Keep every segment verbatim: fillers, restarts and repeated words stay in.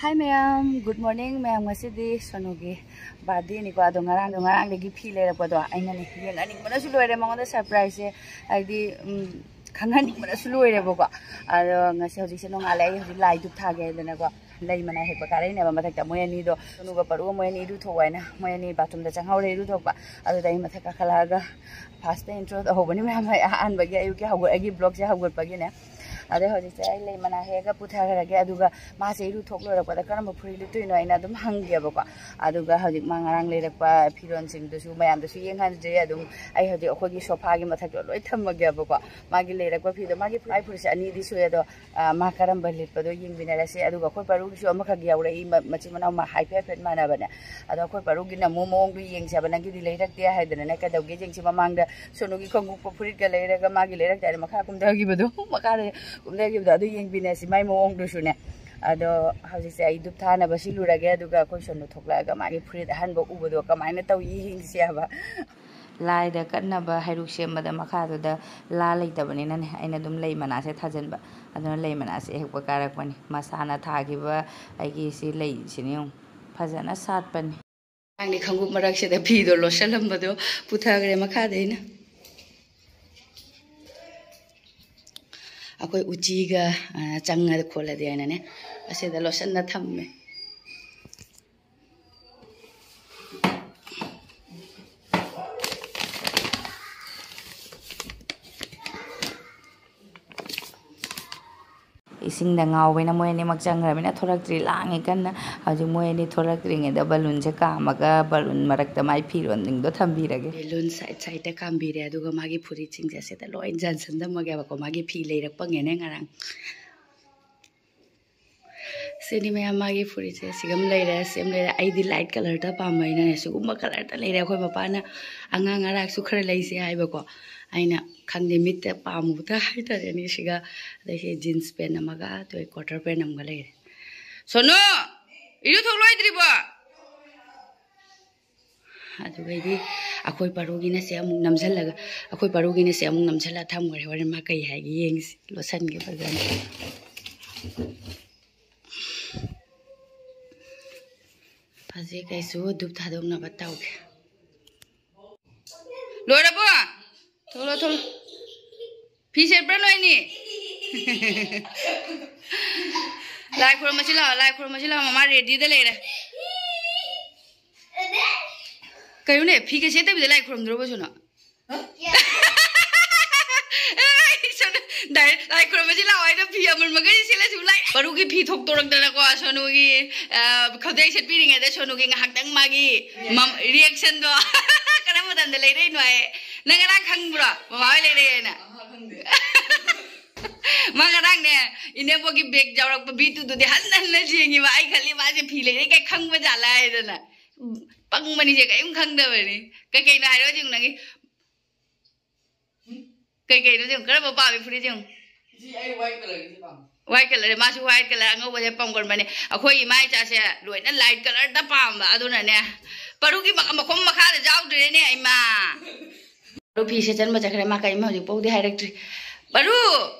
Hi ꯃꯌꯥꯝ, good morning ꯃꯌꯥꯝ꯫ ꯉꯁꯤꯗꯤ ꯁꯣꯅꯨꯒꯤ birthdayꯅꯤꯀꯣ꯫ ꯑꯗꯣ ꯉꯔꯥꯡꯗꯣ, ꯉꯔꯥꯡꯗꯒꯤ ꯐꯤ ꯂꯩꯔꯛꯄꯗꯣ ꯑꯩꯅꯅꯦ ꯌꯦꯡꯍꯟꯅꯤꯡꯕꯅꯁꯨ ꯂꯣꯏꯔꯦ ꯃꯉꯣꯟꯗ꯫ Surpriseꯁꯦ ꯍꯥꯏꯗꯤ, ꯎꯝ, ꯈꯪꯍꯟꯅꯤꯡꯕꯅꯁꯨ ꯂꯣꯏꯔꯦꯕꯀꯣ꯫ ꯑꯗꯣ ꯉꯁꯤ ꯍꯧꯖꯤꯛꯁꯦ ꯅꯣꯡꯉꯥꯜꯂꯦ, ꯑꯩ ꯍꯧꯖꯤꯛ ꯂꯥꯏ ꯙꯨꯞ ꯊꯥꯒꯦ ꯍꯥꯏꯗꯅꯀꯣ ꯂꯩ ꯃꯅꯥ ꯍꯦꯛꯄ ꯀꯥꯔꯛꯏꯅꯦꯕ ꯃꯊꯛꯇ꯫ ꯃꯣꯏ ꯑꯅꯤꯗꯣ, ꯁꯣꯅꯨꯒ ꯄꯔꯨꯒ ꯃꯣꯏ ꯑꯅꯤ ꯏꯔꯨꯊꯣꯛꯑꯣ ꯍꯥꯏꯅ ꯃꯣꯏ ꯑꯅꯤ bathroomꯗ ꯆꯪꯍꯧꯔꯦ ꯏꯔꯨꯊꯣꯛꯄ꯫ ꯑꯗꯨꯗ ꯑꯩ ꯃꯊꯛ ꯀꯥꯈꯠꯂꯛꯑꯒ firstꯇ intro ꯇꯧꯍꯧꯕꯅꯤ ꯃꯌꯥꯝ꯫ ꯑꯩ ꯑꯍꯥꯟꯕꯒꯤ ꯑꯌꯨꯛꯀꯤ ꯍꯧꯒꯠ-, ꯑꯩꯒꯤ vlogꯁꯦ ꯍꯧꯒꯠꯄꯒꯤꯅꯦ꯫ ꯑꯗꯩ ꯍꯧꯖꯤꯛꯁꯦ ꯑꯩ ꯂꯩ ꯃꯅꯥ ꯍꯦꯛꯑꯒ ꯄꯨꯊꯈ꯭ꯔꯒꯦ, ꯑꯗꯨꯒ ꯃꯥꯁꯦ ꯏꯔꯨꯊꯣꯛ ꯂꯣꯏꯔꯛꯄꯗ ꯀꯔꯝꯕ ꯐꯨꯔꯤꯠ ꯂꯤꯠꯇꯣꯏꯅꯣ ꯑꯩꯅ ꯑꯗꯨꯝ ꯍꯪꯒꯦꯕꯀꯣ꯫ ꯑꯗꯨꯒ ꯍꯧꯖꯤꯛ ꯃꯥ ꯉꯔꯥꯡ ꯂꯩꯔꯛꯄ ꯐꯤꯔꯣꯟꯁꯤꯡꯗꯨꯁꯨ ꯃꯌꯥꯝꯗꯁꯨ ꯌꯦꯡꯍꯟꯗ꯭ꯔꯦ꯫ ꯑꯗꯨꯝ ꯑꯩ ꯍꯧꯖꯤꯛ ꯑꯩꯈꯣꯏꯒꯤ sofaꯒꯤ ꯃꯊꯛꯇ ꯂꯣꯏ ꯊꯝꯃꯒꯦꯕꯀꯣ꯫ ꯃꯥꯒꯤ ꯂꯩꯔꯛꯄ ꯐꯤꯗꯣ, ꯃꯥꯒꯤ ꯐꯨꯔꯤꯠ, ꯐꯨꯔꯤꯠꯁꯦ ꯑꯅꯤꯗꯤ ꯁꯨꯏ, ꯑꯗꯣ, ꯑ, ꯃꯥ ꯀꯔꯝꯕ ꯂꯤꯠꯄꯗꯣ ꯌꯦꯡꯃꯤꯟꯅꯔꯁꯤ꯫ ꯑꯗꯨꯒ ꯑꯩꯈꯣꯏ ꯄꯔꯨꯒꯤꯁꯨ ꯑꯃꯈꯛ ꯌꯥꯎꯔꯛꯏ, ꯃ-, ꯃꯆꯤꯟ ꯃꯅꯥꯎ ꯃꯥ ꯍꯥꯏꯐꯦꯠ ꯍꯥꯏꯐꯦꯠ ꯃꯥꯟꯅꯕꯅꯦ꯫ ꯑꯗꯣ ꯑꯩꯈꯣꯏ ꯄꯔꯨꯒꯤꯅ ꯑꯃꯨꯛ ꯃꯑꯣꯡꯗꯣ ꯌꯦꯡꯁꯦ ꯍꯥꯏꯕ, ꯅꯪꯒꯤꯗꯤ ꯂꯩꯔꯛꯇꯦ ꯍꯥꯏꯗꯅꯅꯦ꯫ ꯀꯩꯗꯧꯒꯦ ꯌꯦꯡꯁꯤ, ꯃꯃꯥꯡꯗ ꯁꯣꯅꯨꯒꯤ ꯈꯣꯡꯎꯞꯀ ꯐꯨꯔꯤꯠꯀ ꯂꯩꯔꯒ ꯃꯥꯒꯤ ꯂꯩꯔꯛꯇꯦ ꯍꯥꯏꯅ ꯃꯈꯥ ꯀꯨꯝꯊꯈꯤꯕꯗꯣ, ꯃꯈꯥꯗ ꯀꯨꯝꯊꯈꯤꯕꯗꯣ, ꯑꯗꯨ ꯌꯦꯡꯃꯤꯟꯅꯁꯤ ꯃꯥꯏ ꯃꯑꯣꯡꯗꯨꯁꯨꯅꯦ꯫ ꯑꯗꯣ ꯍꯧꯖꯤꯛꯁꯦ ꯑꯩ ꯙꯨꯞ ꯊꯥꯅꯕ ꯁꯤꯜꯂꯨꯔꯒꯦ, ꯑꯗꯨꯒ ꯑꯩꯈꯣꯏ ꯁꯣꯅꯨ ꯊꯣꯛꯂꯛꯑꯒ ꯃꯥꯒꯤ ꯐꯨꯔꯤꯠ ꯑꯍꯟꯕ ꯎꯕꯗꯣ ꯀꯃꯥꯏꯅ ꯇꯧꯏ ꯌꯦꯡꯁꯤ ꯍꯥꯏꯕ꯫ ꯂꯥꯏꯗ ꯀꯠꯅꯕ ꯍꯩꯔꯨꯛ ꯁꯦꯝꯕꯗ ꯃꯈꯥꯗꯨꯗ ꯂꯥ ꯂꯩꯇꯕꯅꯤꯅꯅꯦ, ꯑꯩꯅ ꯑꯗꯨꯝ ꯂꯩ ꯃꯅꯥꯁꯦ ꯊꯥꯖꯤꯟꯕ꯫ ꯑꯗꯨꯅ ꯂꯩ ꯃꯅꯥꯁꯦ ꯍꯦꯛꯄ ꯀꯥꯔꯛꯄꯅꯤ꯫ ꯃꯁꯥꯅ ꯊꯥꯈꯤꯕ ꯑꯩꯒꯤ ꯁꯤ ꯂꯩꯁꯤꯅ ꯌꯦꯡꯉꯨ, ꯐꯖꯅ ꯁꯥꯠꯄꯅꯤ꯫ ꯑꯉꯥꯡꯗꯤ ꯈꯣꯡꯎꯞ ꯃꯔꯛꯁꯤꯗ ꯐꯤꯗꯣ ꯂꯣꯠꯁꯜꯂꯝꯕꯗꯣ ꯄꯨꯊꯈ꯭ꯔꯦ ꯃꯈꯥꯗ ꯑꯩꯅ꯫ ꯑꯩꯈꯣꯏ ꯎꯆꯤꯒ, ꯑ, ꯆꯪꯉꯗ ꯈꯣꯠꯂꯗꯤ ꯍꯥꯏꯅꯅꯦ, ꯑꯁꯤꯗ ꯂꯣꯠꯁꯟꯅ ꯊꯝꯃꯦ꯫ ꯏꯁꯤꯡꯗ ꯉꯥꯎꯕꯅ ꯃꯣꯏ ꯑꯅꯤꯃꯛ ꯆꯪꯈ꯭ꯔꯕꯅꯤꯅ ꯊꯣꯔꯛꯇ꯭ꯔꯤ, ꯂꯥꯡꯉꯤ ꯀꯟꯅ꯫ ꯍꯧꯖꯤꯛ ꯃꯣꯏ ꯑꯅꯤ ꯊꯣꯔꯛꯇ꯭ꯔꯤꯉꯩꯗ balloonꯁꯦ ꯀꯥꯝꯃꯒ balloon ꯃꯔꯛꯇ ꯃꯥꯏ ꯐꯤꯔꯣꯟꯁꯤꯡꯗꯣ ꯊꯝꯕꯤꯔꯒꯦ꯫ Balloon side sideꯇ ꯀꯥꯝꯕꯤꯔꯦ, ꯑꯗꯨꯒ ꯃꯥꯒꯤ ꯐꯨꯔꯤꯠꯁꯤꯡꯁꯦ ꯑꯁꯤꯗ ꯂꯣꯏ ꯌꯥꯟꯁꯟꯗꯝꯃꯒꯦꯕꯀꯣ꯫ ꯃꯥꯒꯤ ꯐꯤ ꯂꯩꯔꯛꯄꯉꯦꯅꯦ ꯉꯔꯥꯡ꯫ ꯁꯤꯅꯤ ꯃꯌꯥꯝ ꯃꯥꯒꯤ ꯐꯨꯔꯤꯠꯁꯦ꯫ ꯁꯤꯒꯝ ꯂꯩꯔꯦ, ꯁꯤꯒꯝ ꯂꯩꯔꯦ꯫ ꯑꯩꯗꯤ light colourꯗ ꯄꯥꯝꯕꯅꯤꯅꯅꯦ ꯁꯤꯒꯨꯝꯕ colourꯗ ꯂꯩꯔꯦ꯫ ꯑꯩꯈꯣꯏ ꯃꯄꯥꯅ ꯑꯉꯥꯡ ꯑꯔꯥꯛꯁꯨ ꯈꯔ ꯂꯩꯁꯦ ꯍꯥꯏꯕꯀꯣ꯫ ꯑꯩꯅ ꯈꯪꯗꯦ, ꯃꯤꯠꯇ ꯄꯥꯝꯃꯨꯕꯗ ꯍꯥꯏꯇꯥꯔꯦꯅꯦ꯫ ꯁꯤꯒ, ꯑꯗꯩ ꯁꯤ jeans pant ꯑꯃꯒ, ꯑꯗꯨꯒ quarter pant ꯑꯃꯒ ꯂꯩꯔꯦ꯫ ꯁꯣꯅꯨ! ꯏꯔꯨ ꯊꯣꯛꯂꯣꯏꯗ꯭ꯔꯤꯕꯣ? ꯑꯗꯨꯒꯩꯗꯤ ꯑꯩꯈꯣꯏ ꯄꯔꯨꯒꯤꯅ ꯁꯦ ꯑꯃꯨꯛ ꯅꯝꯁꯤꯜꯂꯒ, ꯑꯩꯈꯣꯏ ꯄꯔꯨꯒꯤꯅ ꯁꯦ ꯑꯃꯨꯛ ꯅꯝꯁꯤꯜꯂ ꯊꯝꯈ꯭ꯔꯦ꯫ ꯍꯣꯔꯦꯟ ꯃꯥ ꯀꯩ ꯍꯥꯏꯒꯦ ꯌꯦꯡꯁꯤ꯫ ꯂꯣꯠꯁꯟꯒꯦ ꯐꯖꯅ꯫ ꯍꯧꯖꯤꯛ ꯑꯩꯁꯨ ꯙꯨꯞ ꯊꯥꯗꯣꯛꯅꯕ ꯇꯧꯒꯦ꯫ ꯂꯣꯏꯔꯕꯣ? ꯊꯣꯛꯂꯣ, ꯊꯣꯛꯂꯣ꯫ ꯐꯤ ꯁꯦꯠꯄ꯭ꯔꯥ ꯅꯣꯏꯅꯤ? ꯂꯥꯏ ꯈꯨꯔꯨꯝꯕꯁꯤ ꯂꯥꯛꯑꯣ, ꯂꯥꯏ ꯈꯨꯔꯨꯝꯕꯁꯤ ꯂꯥꯛꯑꯣ, ꯃꯃꯥ ꯔꯦꯗꯤꯗ ꯂꯩꯔꯦ꯫ ꯀꯩꯅꯣꯅꯦ, ꯐꯤꯒ ꯁꯦꯠꯇꯕꯤꯗ ꯂꯥꯏ ꯈꯨꯔꯨꯝꯗ꯭ꯔꯣꯕ ꯁꯣꯅꯣ? ꯍ? ꯁꯣꯅꯣ, ꯗꯥꯏꯔꯦꯛ ꯂꯥꯏ ꯈꯨꯔꯨꯝꯕꯁꯤ ꯂꯥꯛꯑꯣ ꯍꯥꯏꯅ ꯐꯤ ꯑꯃꯟꯕꯈꯩ ꯁꯦꯠꯂꯁꯨ ꯂꯥꯏ꯫ ꯄꯔꯨꯒꯤ ꯐꯤ ꯊꯣꯛꯇꯣꯔꯛꯇꯅꯀꯣ, ꯁꯣꯅꯨꯒꯤ, ꯑ, ꯈꯨꯗꯩ ꯁꯦꯠꯄꯤꯔꯤꯉꯩꯗ ꯁꯣꯅꯨꯒꯤ ꯉꯥꯏꯍꯥꯛꯇꯪ ꯃꯥꯒꯤ ꯃꯝ-, reactionꯗꯣ ꯀꯔꯝꯕ ꯃꯇꯝꯗ ꯂꯩꯔꯛꯏꯅꯣ ꯍꯥꯏ꯫ ꯅꯪ ꯉꯔꯥꯡ ꯈꯪꯕ꯭ꯔꯣ ꯃꯃꯥ ꯍꯣꯏ ꯂꯩꯔꯛꯑꯦꯅ? ꯑꯍꯥ, ꯈꯪꯗꯦ꯫ ꯃꯥ ꯉꯔꯥꯡꯅꯦ, ꯏꯅꯦꯝꯕꯣꯛꯀꯤ bag ꯌꯥꯎꯔꯛꯄ ꯕꯤꯇꯨꯗꯨꯗꯤ ꯍꯟꯅ ꯍꯟꯅ ꯌꯦꯡꯉꯤꯕ꯫ ꯑꯩ ꯈꯜꯂꯤ ꯃꯥꯁꯦ ꯐꯤ ꯂꯩꯔꯦ ꯀꯩ ꯈꯪꯕ ꯖꯥꯠꯂ ꯍꯥꯏꯗꯅ꯫ ꯄꯪꯕꯅꯤꯁꯦ, ꯀꯔꯤꯝ ꯈꯪꯗꯕꯅꯤ꯫ ꯀꯩꯀꯩꯅꯣ ꯍꯥꯏꯔꯣ ꯌꯦꯡꯉꯨ ꯅꯪꯒꯤ꯫ ꯀꯩꯀꯩꯅꯣ ꯌꯦꯡꯉꯨ, ꯀꯔꯝꯕ ꯄꯥꯝꯃꯤ ꯐꯨꯔꯤꯠ ꯌꯦꯡꯉꯨ꯫ ꯁꯤ ꯑꯩ white colourꯒꯤꯁꯦ ꯄꯥꯝꯃꯦ꯫ White colour, ꯃꯥꯁꯨ white colour ꯑꯉꯧꯕꯁꯦ ꯄꯥꯝꯒꯟꯕꯅꯦ꯫ ꯑꯩꯈꯣꯏ ꯏꯃꯥ ꯏꯆꯥꯁꯦ ꯂꯣꯏꯅ light colourꯗ ꯄꯥꯝꯕ, ꯑꯗꯨꯅꯅꯦ꯫ ꯄꯔꯨꯒꯤ ꯃ-, ꯃꯈꯣꯡ ꯃꯈꯥꯗ ꯌꯥꯎꯗ꯭ꯔꯦꯅꯦ ꯏꯃꯥ꯫ ꯄꯔꯨ ꯐꯤ ꯁꯦꯠꯆꯟꯕ ꯆꯠꯈ꯭ꯔꯦ, ꯃꯥ ꯀꯔꯤꯝ ꯍꯧꯖꯤꯛ ꯐꯥꯎꯗꯤ ꯍꯥꯏꯔꯛꯇ꯭ꯔꯤ꯫ ꯄꯔꯨ,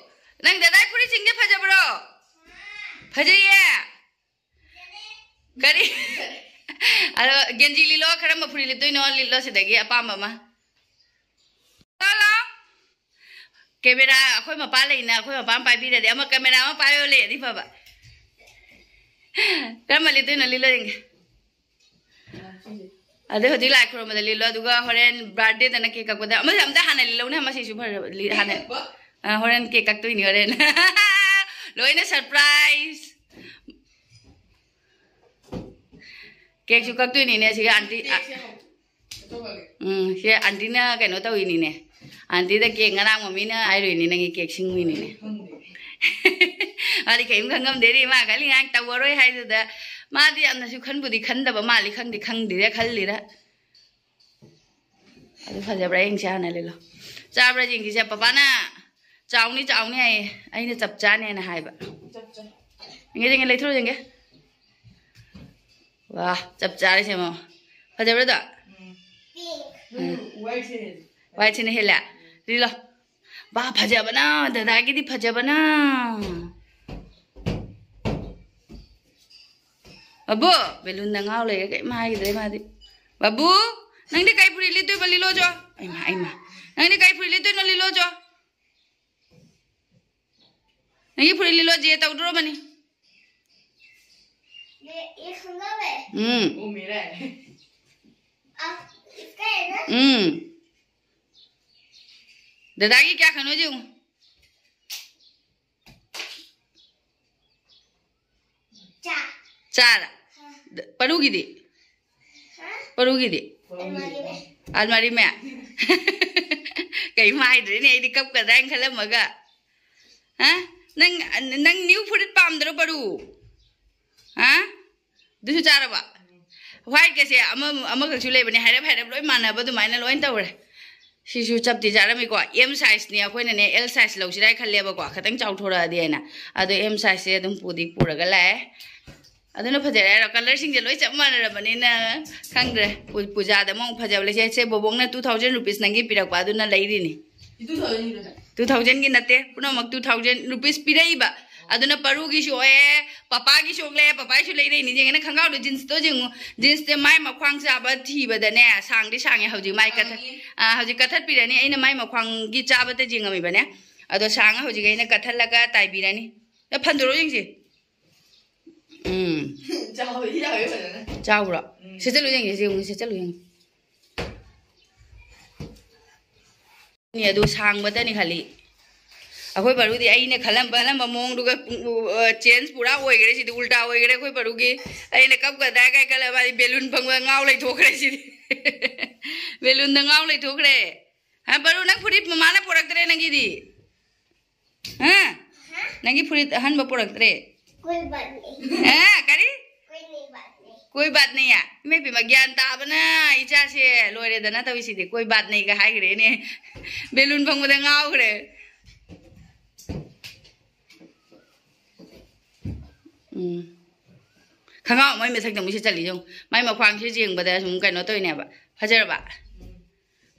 ꯅꯪ ꯗꯗꯥꯏ ꯐꯨꯔꯤꯠꯁꯤꯡꯁꯦ ꯐꯖꯕ꯭ꯔꯣ? ꯐꯖꯩꯌꯦ꯫ ꯀꯔꯤ? ꯑꯗꯣ ꯒꯦꯟꯖꯤ ꯂꯤꯠꯂꯣ, ꯀꯔꯝꯕ ꯐꯨꯔꯤꯠ ꯂꯤꯠꯇꯣꯏꯅꯣ? ꯂꯤꯠꯂꯣ ꯁꯤꯗꯒꯤ ꯑꯄꯥꯝꯕ ꯑꯃ꯫ ꯂꯥꯎ, ꯂꯥꯎ꯫ Camera ꯑꯩꯈꯣꯏ ꯃꯄꯥ ꯂꯩꯅ, ꯑꯩꯈꯣꯏ ꯃꯄꯥ ꯑꯃ ꯄꯥꯏꯕꯤꯔꯗꯤ, ꯑꯃ camera ꯑꯃ ꯄꯥꯏꯕ ꯂꯩꯔꯗꯤ ꯐꯕ꯫ ꯀꯔꯝꯕ ꯂꯤꯠꯇꯣꯏꯅꯣ? ꯂꯤꯠꯂꯣ ꯌꯦꯡꯒꯦ꯫ ꯑꯗꯩ ꯍꯧꯖꯤꯛ ꯂꯥꯏ ꯈꯨꯔꯨꯝꯕꯗ ꯂꯤꯠꯂꯣ, ꯑꯗꯨꯒ ꯍꯣꯔꯦꯟ birthdayꯗꯅ cake ꯀꯛꯄꯗ, ꯑꯃꯁꯦ ꯑꯝꯇ ꯍꯥꯟꯅ ꯂꯤꯠꯂꯧꯅꯦ, ꯃꯁꯤꯁꯨ ꯐꯔꯕ, ꯂꯤ-, ꯍꯥꯟꯅ꯫ ꯑ, ꯍꯣꯔꯦꯟ cake ꯀꯛꯇꯣꯏꯅꯤ ꯍꯣꯔꯦꯟ꯫ ꯂꯣꯏꯅ surprise꯫ Cakeꯁꯨ ꯀꯛꯇꯣꯏꯅꯤꯅꯦ ꯁꯤꯒ aunty, ꯑ, ꯎꯝ, ꯁꯤ auntꯤꯅ ꯀꯩꯅꯣ ꯇꯧꯔꯤꯅꯤꯅꯦ꯫ Auntꯤꯗ cake ꯉꯔꯥꯡ ꯃꯃꯤꯅ ꯍꯥꯏꯔꯨꯏꯅꯤ, ꯅꯪꯒꯤ cake ꯁꯤꯡꯉꯨꯏꯅꯤꯅꯦ꯫ ꯃꯥꯗꯤ ꯀꯔꯤꯝ ꯈꯪꯉꯝꯗꯦꯔꯤ, ꯃꯥ ꯈꯜꯂꯤ ꯉꯥꯏ ꯇꯧꯔꯔꯣꯏ ꯍꯥꯏꯗꯨꯗ꯫ ꯃꯥꯗꯤ ꯌꯥꯝꯅꯁꯨ ꯈꯟꯕꯨꯗꯤ ꯈꯟꯗꯕ ꯃꯥꯜꯂꯤ, ꯈꯪꯗꯤ ꯈꯪꯗꯤꯔ ꯈꯜꯂꯤꯔ꯫ ꯑꯗꯨ ꯐꯖꯕ꯭ꯔꯥ ꯌꯦꯡꯁꯦ, ꯍꯥꯟꯅ ꯂꯤꯠꯂꯣ꯫ ꯆꯥꯕ꯭ꯔꯥ ꯌꯦꯡꯁꯤꯁꯦ꯫ ꯄꯄꯥꯅ ꯆꯥꯎꯅꯤ, ꯆꯥꯎꯅꯤ ꯍꯥꯏꯌꯦ, ꯑꯩꯅ ꯆꯞ ꯆꯥꯅꯦꯅ ꯍꯥꯏꯕ꯫ ꯆꯞ ꯆꯥ꯫ ꯌꯦꯡꯒꯦ, ꯌꯦꯡꯒꯦ, ꯂꯩꯊꯣꯛꯑꯣ ꯌꯦꯡꯒꯦ꯫ ꯋꯥ, ꯆꯞ ꯆꯥꯔꯦ ꯁꯦ ꯃꯃꯥ꯫ ꯐꯖꯕ꯭ꯔꯥ ꯑꯗꯣ? ꯎꯝ꯫ ꯎꯝ꯫ Whiteꯁꯦ ꯍꯦꯜꯂꯦ꯫ Whiteꯁꯤꯅ ꯍꯦꯜꯂꯦ? ꯂꯤꯠꯂꯣ꯫ ꯕꯥ, ꯐꯖꯕꯅ, ꯗꯗꯥꯒꯤꯗꯤ ꯐꯖꯕꯅ꯫ ꯕꯥꯕꯨ, ꯕꯦꯂꯨꯟꯗ ꯉꯥꯎ ꯂꯩꯔꯦ, ꯀꯩꯝ ꯍꯥꯏꯈꯤꯗ꯭ꯔꯦ ꯃꯥꯗꯤ꯫ ꯕꯥꯕꯨ, ꯅꯪꯗꯤ ꯀꯩ ꯐꯨꯔꯤꯠ ꯂꯤꯠꯇꯣꯏꯕ? ꯂꯤꯠꯂꯣ ꯆꯣ꯫ ꯑꯩꯃ, ꯑꯩꯃ꯫ ꯅꯪꯗꯤ ꯀꯩ ꯐꯨꯔꯤꯠ ꯂꯤꯠꯇꯣꯏꯅꯣ? ꯂꯤꯠꯂꯣ ꯆꯣ꯫ ꯅꯪꯒꯤ ꯐꯨꯔꯤꯠ ꯂꯤꯠꯂꯣ, ꯖꯦ ꯇꯧꯗꯣꯔꯕꯅꯤ꯫ ये, ये खंगा है। ꯎꯝ꯫ वो मेरा है। आप इसका है ना? ꯎꯝ꯫ ꯗꯗꯥꯒꯤ ꯀꯌꯥ ꯈꯟꯅꯣ ꯌꯦꯡꯉꯨ꯫ ꯆꯥ꯫ ꯆꯥꯔ꯫ ꯍꯥ꯫ ꯗ-, ꯄꯔꯨꯒꯤꯗꯤ? ꯍꯥ? ꯄꯔꯨꯒꯤꯗꯤ? ꯑꯜꯃꯥꯔꯤ ꯃꯦ꯫ ꯑꯜꯃꯥꯔꯤ ꯃꯦ? ꯀꯩꯝ ꯍꯥꯏꯗ꯭ꯔꯦꯅꯦ, ꯑꯩꯗꯤ ꯀꯞꯀꯗ꯭ꯔꯥ ꯍꯥꯏꯅ ꯈꯜꯂꯝꯃꯒ꯫ ꯍꯥ? ꯅꯪ, ꯅꯪ ꯅ꯭ꯌꯨ ꯐꯨꯔꯤꯠ ꯄꯥꯝꯗ꯭ꯔꯣ, ꯄꯔꯨ? ꯍꯥ? ꯑꯗꯨꯁꯨ ꯆꯥꯔꯕ? ꯋꯥꯏꯠꯀꯁꯦ ꯑꯃ, ꯑꯃꯈꯛꯁꯨ ꯂꯩꯕꯅꯦ, ꯍꯥꯏꯔꯞ ꯍꯥꯏꯔꯞ ꯂꯣꯏ ꯃꯥꯟꯅꯕ ꯑꯗꯨꯃꯥꯏꯅ ꯂꯣꯏ ꯇꯧꯔꯦ꯫ ꯁꯤꯁꯨ ꯆꯞꯇꯤ ꯆꯥꯔꯝꯃꯤꯀꯣ꯫ ꯑꯦꯝ ꯁꯥꯏꯖꯅꯦ, ꯑꯩꯈꯣꯏꯅꯅꯦ ꯑꯦꯜ ꯁꯥꯏꯖ ꯂꯧꯁꯤꯔꯥ ꯍꯥꯏ ꯈꯜꯂꯦꯕꯀꯣ, ꯈꯤꯇꯪ ꯆꯥꯎꯊꯣꯔꯛꯑꯗꯤ ꯍꯥꯏꯅ꯫ ꯑꯗꯣ ꯑꯦꯝ ꯁꯥꯏꯖꯁꯦ ꯑꯗꯨꯝ ꯄꯨꯗꯤ ꯄꯨꯔꯒ ꯂꯥꯛꯑꯦ꯫ ꯑꯗꯨꯅ ꯐꯖꯔꯦ ꯍꯥꯏꯔꯣ? ꯀꯂꯔꯁꯤꯡꯁꯦ ꯂꯣꯏ ꯆꯞ ꯃꯥꯟꯅꯔꯕꯅꯤꯅ ꯈꯪꯗ꯭ꯔꯦ꯫ ꯄꯨ-, ꯄꯨꯖꯥꯗ ꯑꯃꯨꯛ ꯐꯖꯕ ꯂꯩꯁꯦ꯫ ꯁꯦ ꯕꯣꯕꯣꯛꯅ ꯇꯨ ꯊꯥꯎꯖꯟ ꯔꯨꯄꯤꯁ ꯅꯪꯒꯤ ꯄꯤꯔꯛꯄ ꯑꯗꯨꯅ ꯂꯩꯔꯤꯅꯤ꯫ ꯇꯨ ꯊꯥꯎꯖꯟꯒꯤꯔꯣ? ꯇꯨ ꯊꯥꯎꯖꯟꯒꯤ ꯅꯠꯇꯦ, ꯄꯨꯝꯅꯃꯛ ꯇꯨ ꯊꯥꯎꯖꯟ ꯔꯨꯄꯤꯁ ꯄꯤꯔꯛꯏꯕ꯫ ꯑꯗꯨꯅ ꯄꯔꯨꯒꯤꯁꯨ ꯑꯣꯛꯑꯦ, ꯄꯄꯥꯒꯤꯁꯨ ꯑꯣꯛꯂꯦ, ꯄꯄꯥꯒꯤꯁꯨ ꯂꯩꯔꯛꯏꯅꯤ꯫ ꯌꯦꯡꯉꯦꯅ ꯈꯪꯒꯥꯎꯗꯣ, ꯖꯤꯟꯁꯇꯣ ꯌꯦꯡꯉꯨ꯫ ꯖꯤꯟꯁꯇ ꯃꯥꯏ ꯃꯈ꯭ꯋꯥꯡ ꯆꯥꯕ ꯊꯤꯕꯗꯅꯦ, ꯁꯥꯡꯗꯤ ꯁꯥꯡꯉꯦ ꯍꯧꯖꯤꯛ ꯃꯥꯏ ꯀꯊꯠ-, ꯁꯥꯡꯉꯦ꯫ ꯑꯥ, ꯍꯧꯖꯤꯛ ꯀꯊꯠꯄꯤꯔꯅꯤ꯫ ꯑꯩꯅ ꯃꯥꯏ ꯃꯈ꯭ꯋꯥꯡꯒꯤ ꯆꯥꯕꯗ ꯌꯦꯡꯉꯝꯃꯤꯕꯅꯦ꯫ ꯑꯗꯣ ꯁꯥꯡꯉꯦ ꯍꯧꯖꯤꯛ ꯑꯩꯅ ꯀꯊꯠꯂꯒ ꯇꯥꯏꯕꯤꯔꯅꯤ꯫ ꯑꯦ, ꯐꯟꯗꯣꯔꯛꯑꯣ ꯌꯦꯡꯁꯤ꯫ ꯎꯝ꯫ ꯆꯥꯎꯕꯗꯤ ꯌꯥꯎꯋꯦ ꯐꯖꯅ꯫ ꯆꯥꯎꯕ꯭ꯔꯣ? ꯎꯝ꯫ ꯁꯦꯠꯆꯜꯂꯨ ꯌꯦꯡꯒꯦ, ꯁꯦ ꯌꯦꯡꯉꯨ, ꯁꯦꯠꯆꯜꯂꯨ ꯌꯦꯡꯉꯨ꯫ ꯅꯦ, ꯑꯗꯨ ꯁꯥꯡꯕꯇꯅꯤ ꯈꯜꯂꯤ꯫ ꯑꯩꯈꯣꯏ ꯕꯥꯔꯨꯗꯤ ꯑꯩꯅ ꯈꯜꯂꯝꯕ, ꯈꯜꯂꯝꯕ ꯃꯑꯣꯡꯗꯨꯒ, ꯎ, ꯎ, ꯑ, ꯆꯦꯟꯖ ꯄꯨꯔꯥ ꯑꯣꯏꯈ꯭ꯔꯦ ꯁꯤꯗꯤ, ꯎꯜꯇꯥ ꯑꯣꯏꯈ꯭ꯔꯦ ꯑꯩꯈꯣꯏ ꯕꯥꯔꯨꯒꯤ꯫ ꯑꯩꯅ ꯀꯞꯀꯗ꯭ꯔꯥ ꯀꯥꯏ ꯈꯜꯂ ꯃꯥꯗꯤ ꯕꯦꯂꯨꯟ ꯐꯪꯕꯗ ꯉꯥꯎ ꯂꯩꯊꯣꯛꯈ꯭ꯔꯦ ꯁꯤꯗꯤ꯫ ꯕꯦꯂꯨꯟꯗ ꯉꯥꯎ ꯂꯩꯊꯣꯛꯈ꯭ꯔꯦ꯫ ꯍꯥ, ꯕꯥꯔꯨ, ꯅꯪ ꯐꯨꯔꯤꯠ ꯃꯃꯥꯅ ꯄꯨꯔꯛꯇ꯭ꯔꯦ ꯅꯪꯒꯤꯗꯤ? ꯍꯥ? ꯅꯪꯒꯤ ꯐꯨꯔꯤꯠ ꯑꯍꯟꯕ ꯄꯨꯔꯛꯇ꯭ꯔꯦ? कोई बात नहीं। ꯍꯥ, ꯀꯔꯤ? कोई नहीं बात नहीं। कोई बात नहीं ꯍꯥꯏ? ꯏꯃꯥ ꯏꯕꯦꯝꯃ, ꯒ꯭ꯌꯥꯟ ꯇꯥꯕꯅ ꯏꯆꯥꯁꯦ ꯂꯣꯏꯔꯦꯗꯅ ꯇꯧꯔꯤꯁꯤꯗꯤ꯫ कोई बात नहीं ꯒ ꯍꯥꯏꯈ꯭ꯔꯦꯅꯦ꯫ ꯕꯦꯂꯨꯟ ꯐꯪꯕꯗ ꯉꯥꯎꯈ꯭ꯔꯦ꯫ ꯎꯝ꯫ ꯈꯪꯒꯥꯎ ꯑꯃꯒꯤ ꯃꯊꯛꯇ ꯑꯃꯨꯛ ꯁꯦꯠꯆꯜꯂꯤ ꯌꯦꯡꯉꯨ꯫ ꯃꯥꯏ ꯃꯈ꯭ꯋꯥꯡꯁꯦ ꯌꯦꯡꯕꯗ ꯁꯨꯝ ꯀꯩꯅꯣ ꯇꯧꯔꯤꯅꯦꯕ꯫ ꯐꯖꯔꯕ?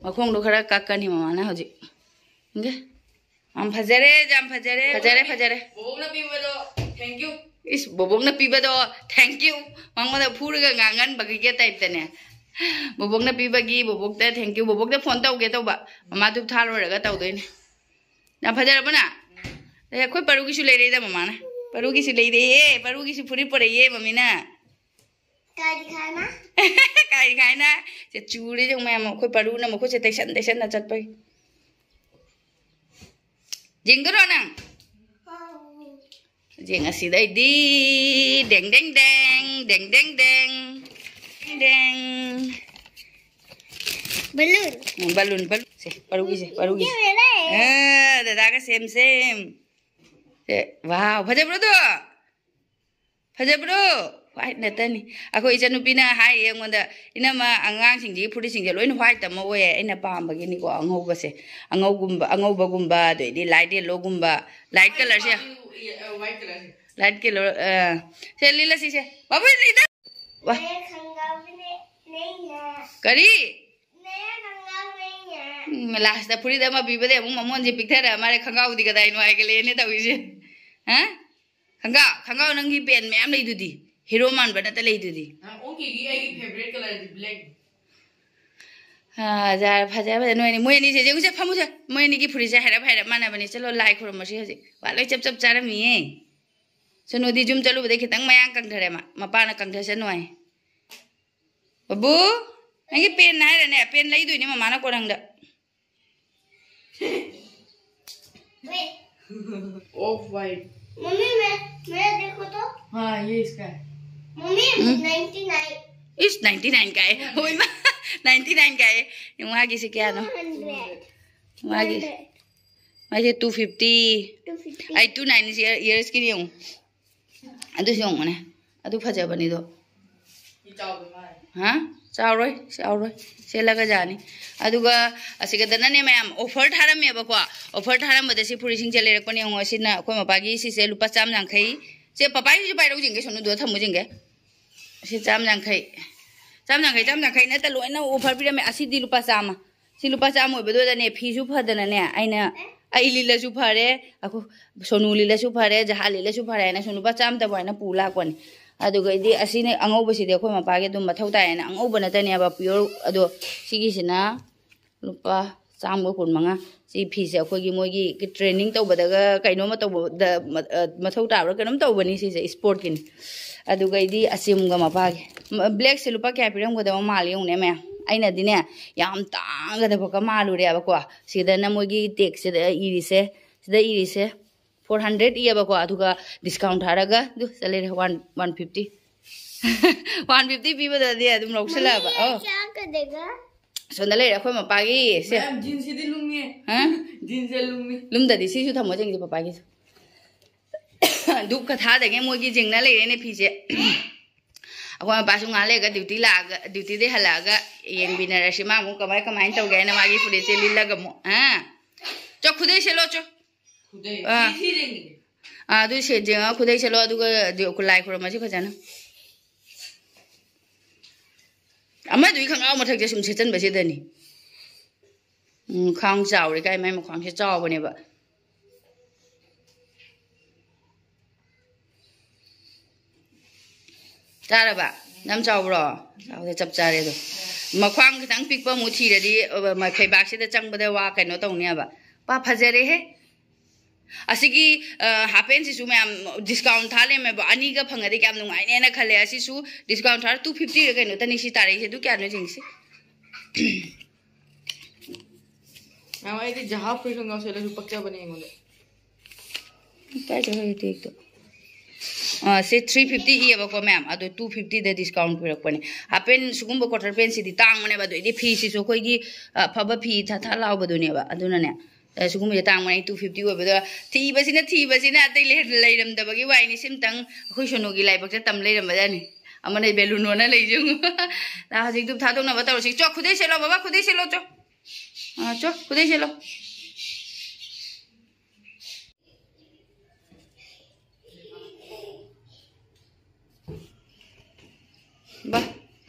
ꯃꯈꯣꯡꯗꯣ ꯈꯔ ꯀꯛꯀꯅꯤ ꯃꯃꯥꯅ ꯍꯧꯖꯤꯛ꯫ ꯌꯦꯡꯒꯦ꯫ ꯌꯥꯝ ꯐꯖꯔꯦ, ꯌꯥꯝ ꯐꯖꯔꯦ꯫ ꯐꯖꯔꯦ, ꯐꯖꯔꯦ꯫ ꯕꯣꯕꯣꯛꯅ ꯄꯤꯕꯗꯣ, thank you꯫ ꯏꯁ, ꯕꯣꯕꯣꯛꯅ ꯄꯤꯕꯗꯣ thank you, ꯃꯉꯣꯟꯗ ꯐꯨꯔꯒ ꯉꯥꯡꯍꯟꯕꯒꯤ type ꯇꯅꯦ꯫ ꯕꯣꯕꯣꯛꯅ ꯄꯤꯕꯒꯤ ꯕꯣꯕꯣꯛꯇ thank you, ꯕꯣꯕꯣꯛꯇ phone ꯇꯧꯒꯦ ꯇꯧꯕ, ꯃꯃꯥ ꯙꯨꯞ ꯊꯥ ꯂꯣꯏꯔꯒ ꯇꯧꯗꯣꯏꯅꯦ꯫ ꯌꯥꯝ ꯐꯖꯔꯕꯣ ꯅꯪ? ꯑꯦ, ꯑꯩꯈꯣꯏ ꯄꯔꯨꯒꯤꯁꯨ ꯂꯩꯔꯛꯏꯗ ꯃꯃꯥꯅ꯫ ꯄꯔꯨꯒꯤꯁꯨ ꯂꯩꯔꯛꯑꯦ, ꯄꯔꯨꯒꯤꯁꯨ ꯐꯨꯔꯤꯠ ꯄꯨꯔꯛꯑꯦ ꯃꯃꯤꯅ꯫ ꯀꯥꯏꯗꯤ ꯈꯥꯏꯅ? ꯀꯥꯏꯗꯤ ꯈꯥꯏꯅ? ꯁꯦ ꯆꯨꯔꯦ ꯌꯦꯡꯉꯨ ꯃꯌꯥꯝ, ꯑꯩꯈꯣꯏ ꯄꯔꯨꯅ ꯃꯈꯨꯠꯁꯦ ꯇꯩꯁꯟ ꯇꯩꯁꯟꯅ ꯆꯠꯄꯒꯤ꯫ ꯌꯦꯡꯗꯣꯏꯔꯣ ꯅꯪ? ꯌꯦꯡ ꯑꯁꯤꯗꯩꯗꯤ꯫ ꯗꯦꯡ ꯗꯦꯡ ꯗꯦꯡ, ꯗꯦꯡ ꯗꯦꯡ ꯗꯦꯡ, ꯗꯦꯡ꯫ Balloon꯫ ꯎꯝ, balloon, balloon꯫ ꯁꯦ, ꯄꯔꯨꯒꯤꯁꯦ, ꯄꯔꯨꯒꯤꯁꯦ꯫ ꯌꯦꯡꯉꯨꯅꯦ꯫ ꯑꯥ, ꯗꯗꯥꯒ same same꯫ ꯁꯦ, wow, ꯐꯖꯕ꯭ꯔꯣ ꯑꯗꯣ? ꯐꯖꯕ꯭ꯔꯣ? White ꯅꯠꯇꯅꯤ꯫ ꯑꯩꯈꯣꯏ ꯏꯆꯟꯅꯨꯄꯤꯅ ꯍꯥꯏꯔꯤ ꯑꯩꯉꯣꯟꯗ, "ꯏꯅꯝꯃ, ꯑꯉꯥꯡꯁꯤꯡꯁꯤꯒꯤ ꯐꯨꯔꯤꯠꯁꯤꯡꯁꯦ ꯂꯣꯏꯅ white ꯑꯃ ꯑꯣꯏꯌꯦ, ꯑꯩꯅ ꯄꯥꯝꯕꯒꯤꯅꯤꯀꯣ, ꯑꯉꯧꯕꯁꯦ, ꯑꯉꯧꯒꯨꯝꯕ, ꯑꯉꯧꯕꯒꯨꯝꯕ, ꯑꯗꯩꯗꯤ light yellowꯒꯨꯝꯕ, light colourꯁꯦ, light colour, ꯑ, ꯁꯦ, ꯂꯤꯠꯂꯁꯤ ꯁꯦ꯫ ꯕꯥꯕꯨ, ꯂꯤꯠꯂ-, ꯋꯥ꯫ ꯅꯌꯥ ꯈꯪꯒꯥꯎꯕꯤꯅꯦ, ꯅꯩꯅ꯫ ꯀꯔꯤ? ꯅꯌꯥ ꯈꯪꯒꯥꯎ ꯅꯩꯅ꯫ ꯎꯝ, lastꯇ ꯐꯨꯔꯤꯠ ꯑꯃ ꯄꯤꯕꯗꯩ ꯑꯃꯨꯛ ꯃꯃꯣꯟꯁꯦ ꯄꯤꯛꯊꯔꯛꯑ ꯃꯥꯜꯂꯦ, ꯈꯪꯒꯥꯎꯗꯤ ꯀꯗꯥꯏꯅꯣ ꯍꯥꯏꯒꯠꯂꯛꯑꯦꯅꯦ ꯇꯧꯔꯤꯁꯦ꯫ ꯍꯥ? ꯈꯪꯒꯥꯎ, ꯈꯪꯒꯥꯎ ꯅꯪꯒꯤ pen ꯃꯌꯥꯝ ꯂꯩꯗꯨꯗꯤ꯫ Hero ꯃꯥꯟꯕ ꯅꯠꯇ ꯂꯩꯗꯨꯗꯤ꯫ ꯑ, ꯑꯣꯀꯦꯒꯤ ꯑꯩꯒꯤ favourite colourꯗꯤ black꯫ ꯑ, ꯖꯥꯔ ꯐꯖ ꯐꯖ ꯅꯣꯏ ꯑꯅꯤ, ꯃꯣꯏ ꯑꯅꯤꯁꯦ ꯌꯦꯡꯉꯨꯁꯦ, ꯐꯝꯃꯨꯁꯦ꯫ ꯃꯣꯏ ꯑꯅꯤꯒꯤ ꯐꯨꯔꯤꯠꯁꯦ ꯍꯥꯏꯔꯞ ꯍꯥꯏꯔꯞ ꯃꯥꯟꯅꯕꯅꯤ꯫ ꯆꯠꯂꯣ, ꯂꯥꯏ ꯈꯨꯔꯨꯝꯃꯁꯤ ꯍꯧꯖꯤꯛ꯫ ꯋꯥ, ꯂꯣꯏ ꯆꯞ ꯆꯞ ꯆꯥꯔꯝꯃꯤꯌꯦ꯫ ꯁꯣꯅꯨꯗꯤ ꯌꯨꯝ ꯆꯠꯂꯨꯕꯗꯩ ꯈꯤꯇꯪ ꯃꯌꯥꯡ ꯀꯪꯊꯔꯦ ꯃꯥ꯫ ꯃꯄꯥꯅ ꯀꯪꯊꯁꯅꯨ ꯍꯥꯏ꯫ ꯕꯕꯨ, ꯅꯪꯒꯤ pen ꯍꯥꯏꯔꯅꯦ, pen ꯂꯩꯗꯣꯏꯅꯦ ꯃꯃꯥꯅ ꯀꯣꯟꯅꯪꯗ꯫ Off white। मम्मी, मैं, मैं देखो तो। हाँ, ये इसका है। Mummy, hmm? Ninety nine. इस नाइंटी नाइन का है। ꯍꯣꯏ ꯃꯥ, ꯅꯥꯏꯟꯇꯤ ꯅꯥꯏꯟ ꯀꯥꯏ꯫ ꯃꯥꯒꯤꯁꯦ ꯀꯌꯥꯅꯣ? ꯍꯟꯗ꯭ꯔꯦꯠ꯫ ꯃꯥꯒꯤ, ꯍꯟꯗ꯭ꯔꯦꯠ꯫ ꯃꯥꯒꯤ ꯇꯨ ꯐꯤꯐꯇꯤ꯫ Two fifty. ꯑꯩ ꯇꯨ ꯅꯥꯏꯟꯇꯤ ꯏꯌꯔꯁꯀꯤꯅꯤ ꯌꯦꯡꯉꯨ꯫ ꯑꯗꯨꯁꯨ ꯌꯦꯡꯉꯨꯅꯦ꯫ ꯑꯗꯨ ꯐꯖꯕꯅꯤꯗꯣ꯫ ꯍꯥ? ꯆꯥꯎꯔꯣꯏ, ꯆꯥꯎꯔꯣꯏ꯫ ꯁꯦꯠꯂꯒ ꯌꯥꯅꯤ꯫ ꯑꯗꯨꯒ ꯑꯁꯤꯒꯗꯅꯅꯦ ꯃꯌꯥꯝ offer ꯊꯥꯔꯝꯃꯦꯕꯀꯣ꯫ Offer ꯊꯥꯔꯝꯕꯗ ꯁꯤ ꯐꯨꯔꯤꯠꯁꯤꯡꯁꯦ ꯂꯩꯔꯛꯄꯅꯦ ꯌꯦꯡꯉꯣ꯫ ꯁꯤꯅ ꯑꯩꯈꯣꯏ ꯃꯄꯥꯒꯤ ꯁꯤꯁꯦ ꯂꯨꯄꯥ ꯆꯥꯝ ꯌꯥꯡꯈꯩ꯫ ꯁꯦ ꯄꯄꯥꯒꯤꯁꯨ ꯄꯥꯏꯔꯛꯎ ꯌꯦꯡꯒꯦ, ꯁꯣꯅꯨꯗꯣ ꯊꯝꯃꯨ ꯌꯦꯡꯒꯦ꯫ ꯁꯤ ꯆꯥꯝ ꯌꯥꯡꯈꯩ꯫ ꯆꯥꯝ ꯌꯥꯡꯈꯩ, ꯆꯥꯝ ꯌꯥꯡꯈꯩ ꯅꯠꯇ ꯂꯣꯏꯅ offer ꯄꯤꯔꯝꯃꯦ꯫ ꯑꯁꯤꯗꯤ ꯂꯨꯄꯥ ꯆꯥꯝꯃ꯫ ꯁꯤ ꯂꯨꯄꯥ ꯆꯥꯝꯃ ꯑꯣꯏꯕꯗꯨꯗꯅꯦ ꯐꯤꯁꯨ ꯐꯗꯅꯅꯦ ꯑꯩꯅ ꯑꯩ ꯂꯤꯠꯂꯁꯨ ꯐꯔꯦ, ꯑꯩꯈꯣꯏ ꯁꯣꯅꯨ ꯂꯤꯠꯂꯁꯨ ꯐꯔꯦ, ꯖꯍꯥ ꯂꯤꯠꯂꯁꯨ ꯐꯔꯦ ꯍꯥꯏꯅ ꯁꯣꯅꯨ ꯂꯨꯄꯥ ꯆꯥꯝꯃꯇꯕꯨ ꯍꯥꯏꯅ ꯄꯨ ꯂꯥꯛꯄꯅꯤ꯫ ꯑꯗꯨꯒ ꯑꯩꯗꯤ ꯑꯁꯤꯅ ꯑꯉꯧꯕꯁꯤꯗꯤ ꯑꯩꯈꯣꯏ ꯃꯄꯥꯒꯤ ꯑꯗꯨꯝ ꯃꯊꯧ ꯇꯥꯏꯌꯦꯅ, ꯑꯉꯧꯕ ꯅꯠꯇꯅꯦꯕ ꯄꯤꯌꯣꯔ꯫ ꯑꯗꯣ ꯁꯤꯒꯤꯁꯤꯅ ꯂꯨꯄꯥ ꯆꯥꯝꯃꯒ ꯀꯨꯟꯃꯉꯥ꯫ ꯁꯤ ꯐꯤꯁꯦ ꯑꯩꯈꯣꯏꯒꯤ ꯃꯣꯏꯒꯤ ꯇ꯭ꯔꯦꯅꯤꯡ ꯇꯧꯕꯗꯒ ꯀꯩꯅꯣꯝꯃ ꯇꯧꯕꯗ ꯃ-, ꯑ, ꯃꯊꯧ ꯇꯥꯕ꯭ꯔꯥ ꯀꯩꯅꯣꯝ ꯇꯧꯕꯅꯤ ꯁꯤꯁꯦ, ꯏꯁꯄꯣꯔꯠꯀꯤꯅꯤ꯫ ꯑꯗꯨꯒ ꯑꯩꯗꯤ ꯑꯆꯤꯝꯒ ꯃꯄꯥꯒꯤ꯫ ꯃ-, ꯕ꯭ꯂꯦꯛꯁꯦ ꯂꯨꯄꯥ ꯀꯌꯥ ꯄꯤꯔꯝꯒꯗꯕ ꯃꯥꯜꯂꯤ ꯌꯦꯡꯉꯨꯅꯦ ꯃꯌꯥꯝ꯫ ꯑꯩꯅꯗꯤꯅꯦ ꯌꯥꯝ ꯇꯥꯡꯒꯗꯕꯒ ꯃꯥꯜꯂꯨꯔꯦꯕꯀꯣ꯫ ꯁꯤꯗꯅ ꯃꯣꯏꯒꯤ ꯇꯦꯛꯁꯤꯗ ꯏꯔꯤꯁꯦ, ꯁꯤꯗ ꯏꯔꯤꯁꯦ ꯐꯣꯔ ꯍꯟꯗ꯭ꯔꯦꯠ ꯏꯌꯦꯕꯀꯣ, ꯑꯗꯨꯒ ꯗꯤꯁꯀꯥꯎꯟ ꯊꯥꯔꯒ ꯑꯗꯨ ꯆꯠꯂꯦ one, one fifty. One fifty ꯄꯤꯕꯗꯗꯤ ꯑꯗꯨꯝ ꯂꯧꯁꯤꯜꯂꯛꯑꯕ꯫ ꯑꯣ, ꯆꯥꯛꯀꯗꯒ꯫ ꯁꯣꯝꯗ ꯂꯩꯔꯦ ꯑꯩꯈꯣꯏ ꯃꯄꯥꯒꯤ ꯁꯦ꯫ ꯃꯌꯥꯝ ꯖꯤꯟꯁꯤꯗꯤ ꯂꯨꯝꯃꯤ꯫ ꯍꯥ? ꯖꯤꯟꯁꯦ ꯂꯨꯝꯃꯤ꯫ ꯂꯨꯝꯗꯗꯤ ꯁꯤꯁꯨ ꯊꯝꯃꯣ ꯆꯦꯡꯁꯦ ꯄꯄꯥꯒꯤꯁꯨ꯫ ꯙꯨꯞꯀ ꯊꯥꯗꯉꯩ ꯃꯣꯏꯒꯤ ꯖꯤꯡꯅ ꯂꯩꯔꯦꯅꯦ ꯐꯤꯁꯦ꯫ ꯑꯩꯈꯣꯏ ꯃꯄꯥꯁꯨ ꯉꯥꯏꯍꯥꯛ ꯂꯩꯔꯒ ꯗ꯭ꯌꯨꯇꯤ ꯂꯥꯛꯑꯒ, ꯗ꯭ꯌꯨꯇꯤꯗꯩ ꯍꯜꯂꯛꯑꯒ ꯌꯦꯡꯃꯤꯟꯅꯔꯁꯤ꯫ ꯃꯥ ꯑꯃꯨꯛ ꯀꯃꯥꯏ, ꯀꯃꯥꯏꯅ ꯇꯧꯒꯦ ꯍꯥꯏꯅ ꯃꯥꯒꯤ ꯐꯨꯔꯤꯠꯁꯦ ꯂꯤꯠꯂꯒ ꯑꯃꯨꯛ꯫ ꯑꯥ꯫ ꯆꯣ, ꯈꯨꯗꯩ ꯁꯦꯠꯂꯣ, ꯆꯣ꯫ ꯈꯨꯗꯩ꯫ ꯑꯥ꯫ ꯐꯤ ꯊꯤꯔꯦꯅꯦ꯫ ꯑꯥ, ꯑꯗꯨ ꯁꯦꯠ ꯌꯦꯡꯉ ꯈꯨꯗꯩ ꯁꯦꯠꯂꯣ, ꯑꯗꯨꯒ ꯗ꯭ꯌꯨ-, ꯂꯥꯏ ꯈꯨꯔꯝꯃꯁꯤ ꯐꯖꯅ꯫ ꯑꯃꯗꯨꯒꯤ ꯈꯪꯒ꯭ꯔꯥꯎ ꯃꯊꯛꯇ ꯁꯨꯝ ꯁꯦꯠꯆꯟꯕꯁꯤꯗꯅꯤ꯫ ꯎꯝ, ꯈ꯭ꯋꯥꯡ ꯆꯥꯎꯔꯦ ꯀꯥꯏ, ꯃꯥꯏ ꯃꯈ꯭ꯋꯥꯡꯁꯦ ꯆꯥꯎꯕꯅꯦꯕ꯫ ꯆꯥꯔꯕ? ꯌꯥꯝ ꯆꯥꯎꯕ꯭ꯔꯣ? ꯆꯥꯎꯗꯦ, ꯆꯞ ꯆꯥꯔꯦ ꯑꯗꯣ꯫ ꯃꯈ꯭ꯋꯥꯡ ꯈꯤꯇꯪ ꯄꯤꯛꯄ ꯑꯃꯨꯛ ꯊꯤꯔꯗꯤ, ꯑ, ꯃ-, ꯐꯩꯕꯥꯛꯁꯤꯗ ꯆꯪꯕꯗ ꯋꯥ ꯀꯩꯅꯣ ꯇꯧꯅꯦꯕ꯫ ꯄꯥ ꯐꯖꯔꯦꯍꯦ꯫ ꯑꯁꯤꯒꯤ, ꯑ, ꯍꯥꯞ ꯄꯦꯟꯁꯤꯁꯨ ꯃꯌꯥꯝ ꯗꯤꯁꯀꯥꯎꯟ ꯊꯥ ꯂꯩꯔꯝꯃꯦꯕ꯫ ꯑꯅꯤꯒ ꯐꯪꯉꯗꯤ ꯀꯌꯥꯝ ꯅꯨꯡꯉꯥꯏꯅꯦꯅ ꯈꯜꯂꯦ꯫ ꯑꯁꯤꯁꯨ ꯗꯤꯁꯀꯥꯎꯟ ꯊꯥꯔ ꯇꯨ ꯐꯤꯐꯇꯤꯔ ꯀꯩꯅꯣ ꯇꯅꯤ ꯁꯤ ꯇꯥꯔꯛꯏꯁꯦ꯫ ꯑꯗꯨ ꯀꯌꯥꯅꯣ ꯌꯦꯡꯁꯤ꯫ ꯃꯌꯥꯝ, ꯑꯩꯗꯤ ꯖꯍꯥ ꯐꯨꯔꯤꯠ ꯈꯣꯡꯒ꯭ꯔꯥꯎ ꯁꯦꯠꯂꯁꯨ ꯄꯛꯆꯕꯅꯦ ꯑꯩꯉꯣꯟꯗ꯫ ꯀꯥꯏ ꯆꯠꯈ꯭ꯔꯒꯦ ꯇꯦꯛꯇꯣ? ꯑꯥ, ꯁꯤ ꯊ꯭ꯔꯤ ꯐꯤꯐꯇꯤ ꯏꯌꯦꯕꯀꯣ ꯃꯌꯥꯝ, ꯑꯗꯣ ꯇꯨ ꯐꯤꯐꯇꯤꯗ ꯗꯤꯁꯀꯥꯎꯟ ꯄꯤꯔꯛꯄꯅꯦ꯫ ꯍꯥꯞ ꯄꯦꯟ ꯁꯤꯒꯨꯝꯕ ꯀ꯭ꯋꯥꯇꯔ ꯄꯦꯟꯁꯤꯗꯤ ꯇꯥꯡꯕꯅꯦꯕ, ꯑꯗꯨ ꯑꯩꯗꯤ ꯐꯤꯁꯤꯁꯨ ꯑꯩꯈꯣꯏꯒꯤ, ꯑ, ꯑꯐꯕ ꯐꯤ ꯊꯥ ꯊꯥ ꯂꯥꯎꯕꯗꯨꯅꯦꯕ, ꯑꯗꯨꯅꯅꯦ꯫ ꯑ, ꯁꯤꯒꯨꯝꯕꯁꯦ ꯇꯥꯡꯕꯅꯦ, ꯇꯨ ꯐꯤꯐꯇꯤ ꯑꯣꯏꯕꯗꯣ ꯊꯤꯕꯁꯤꯅ, ꯊꯤꯕꯁꯤꯅ ꯑꯇꯩ ꯂꯩ-, ꯂꯩꯔꯝꯗꯕꯒꯤ ꯋꯥꯏꯅꯤ꯫ ꯁꯤꯝꯇꯪ ꯑꯩꯈꯣꯏ ꯁꯣꯅꯨꯒꯤ ꯂꯥꯏꯕꯛꯇ ꯇꯝ ꯂꯩꯔꯝꯕꯖꯥꯠꯅꯤ꯫ ꯑꯃꯅ ꯕꯦꯂꯨꯟ ꯍꯣꯅ ꯂꯩꯁꯦ ꯌꯦꯡꯉꯨ꯫ ꯅ ꯍꯧꯖꯤꯛ ꯙꯨꯞ ꯊꯥꯗꯣꯛꯅꯕ ꯇꯧꯔꯁꯤ꯫ ꯆꯣ, ꯈꯨꯗꯩ ꯁꯦꯠꯂꯣ ꯕꯕꯥ, ꯈꯨꯗꯩ ꯁꯦꯠꯂꯣ ꯆꯣ꯫ ꯑꯥ, ꯆꯣ, ꯈꯨꯗꯩ ꯁꯦꯠꯂꯣ꯫ ꯕꯥ,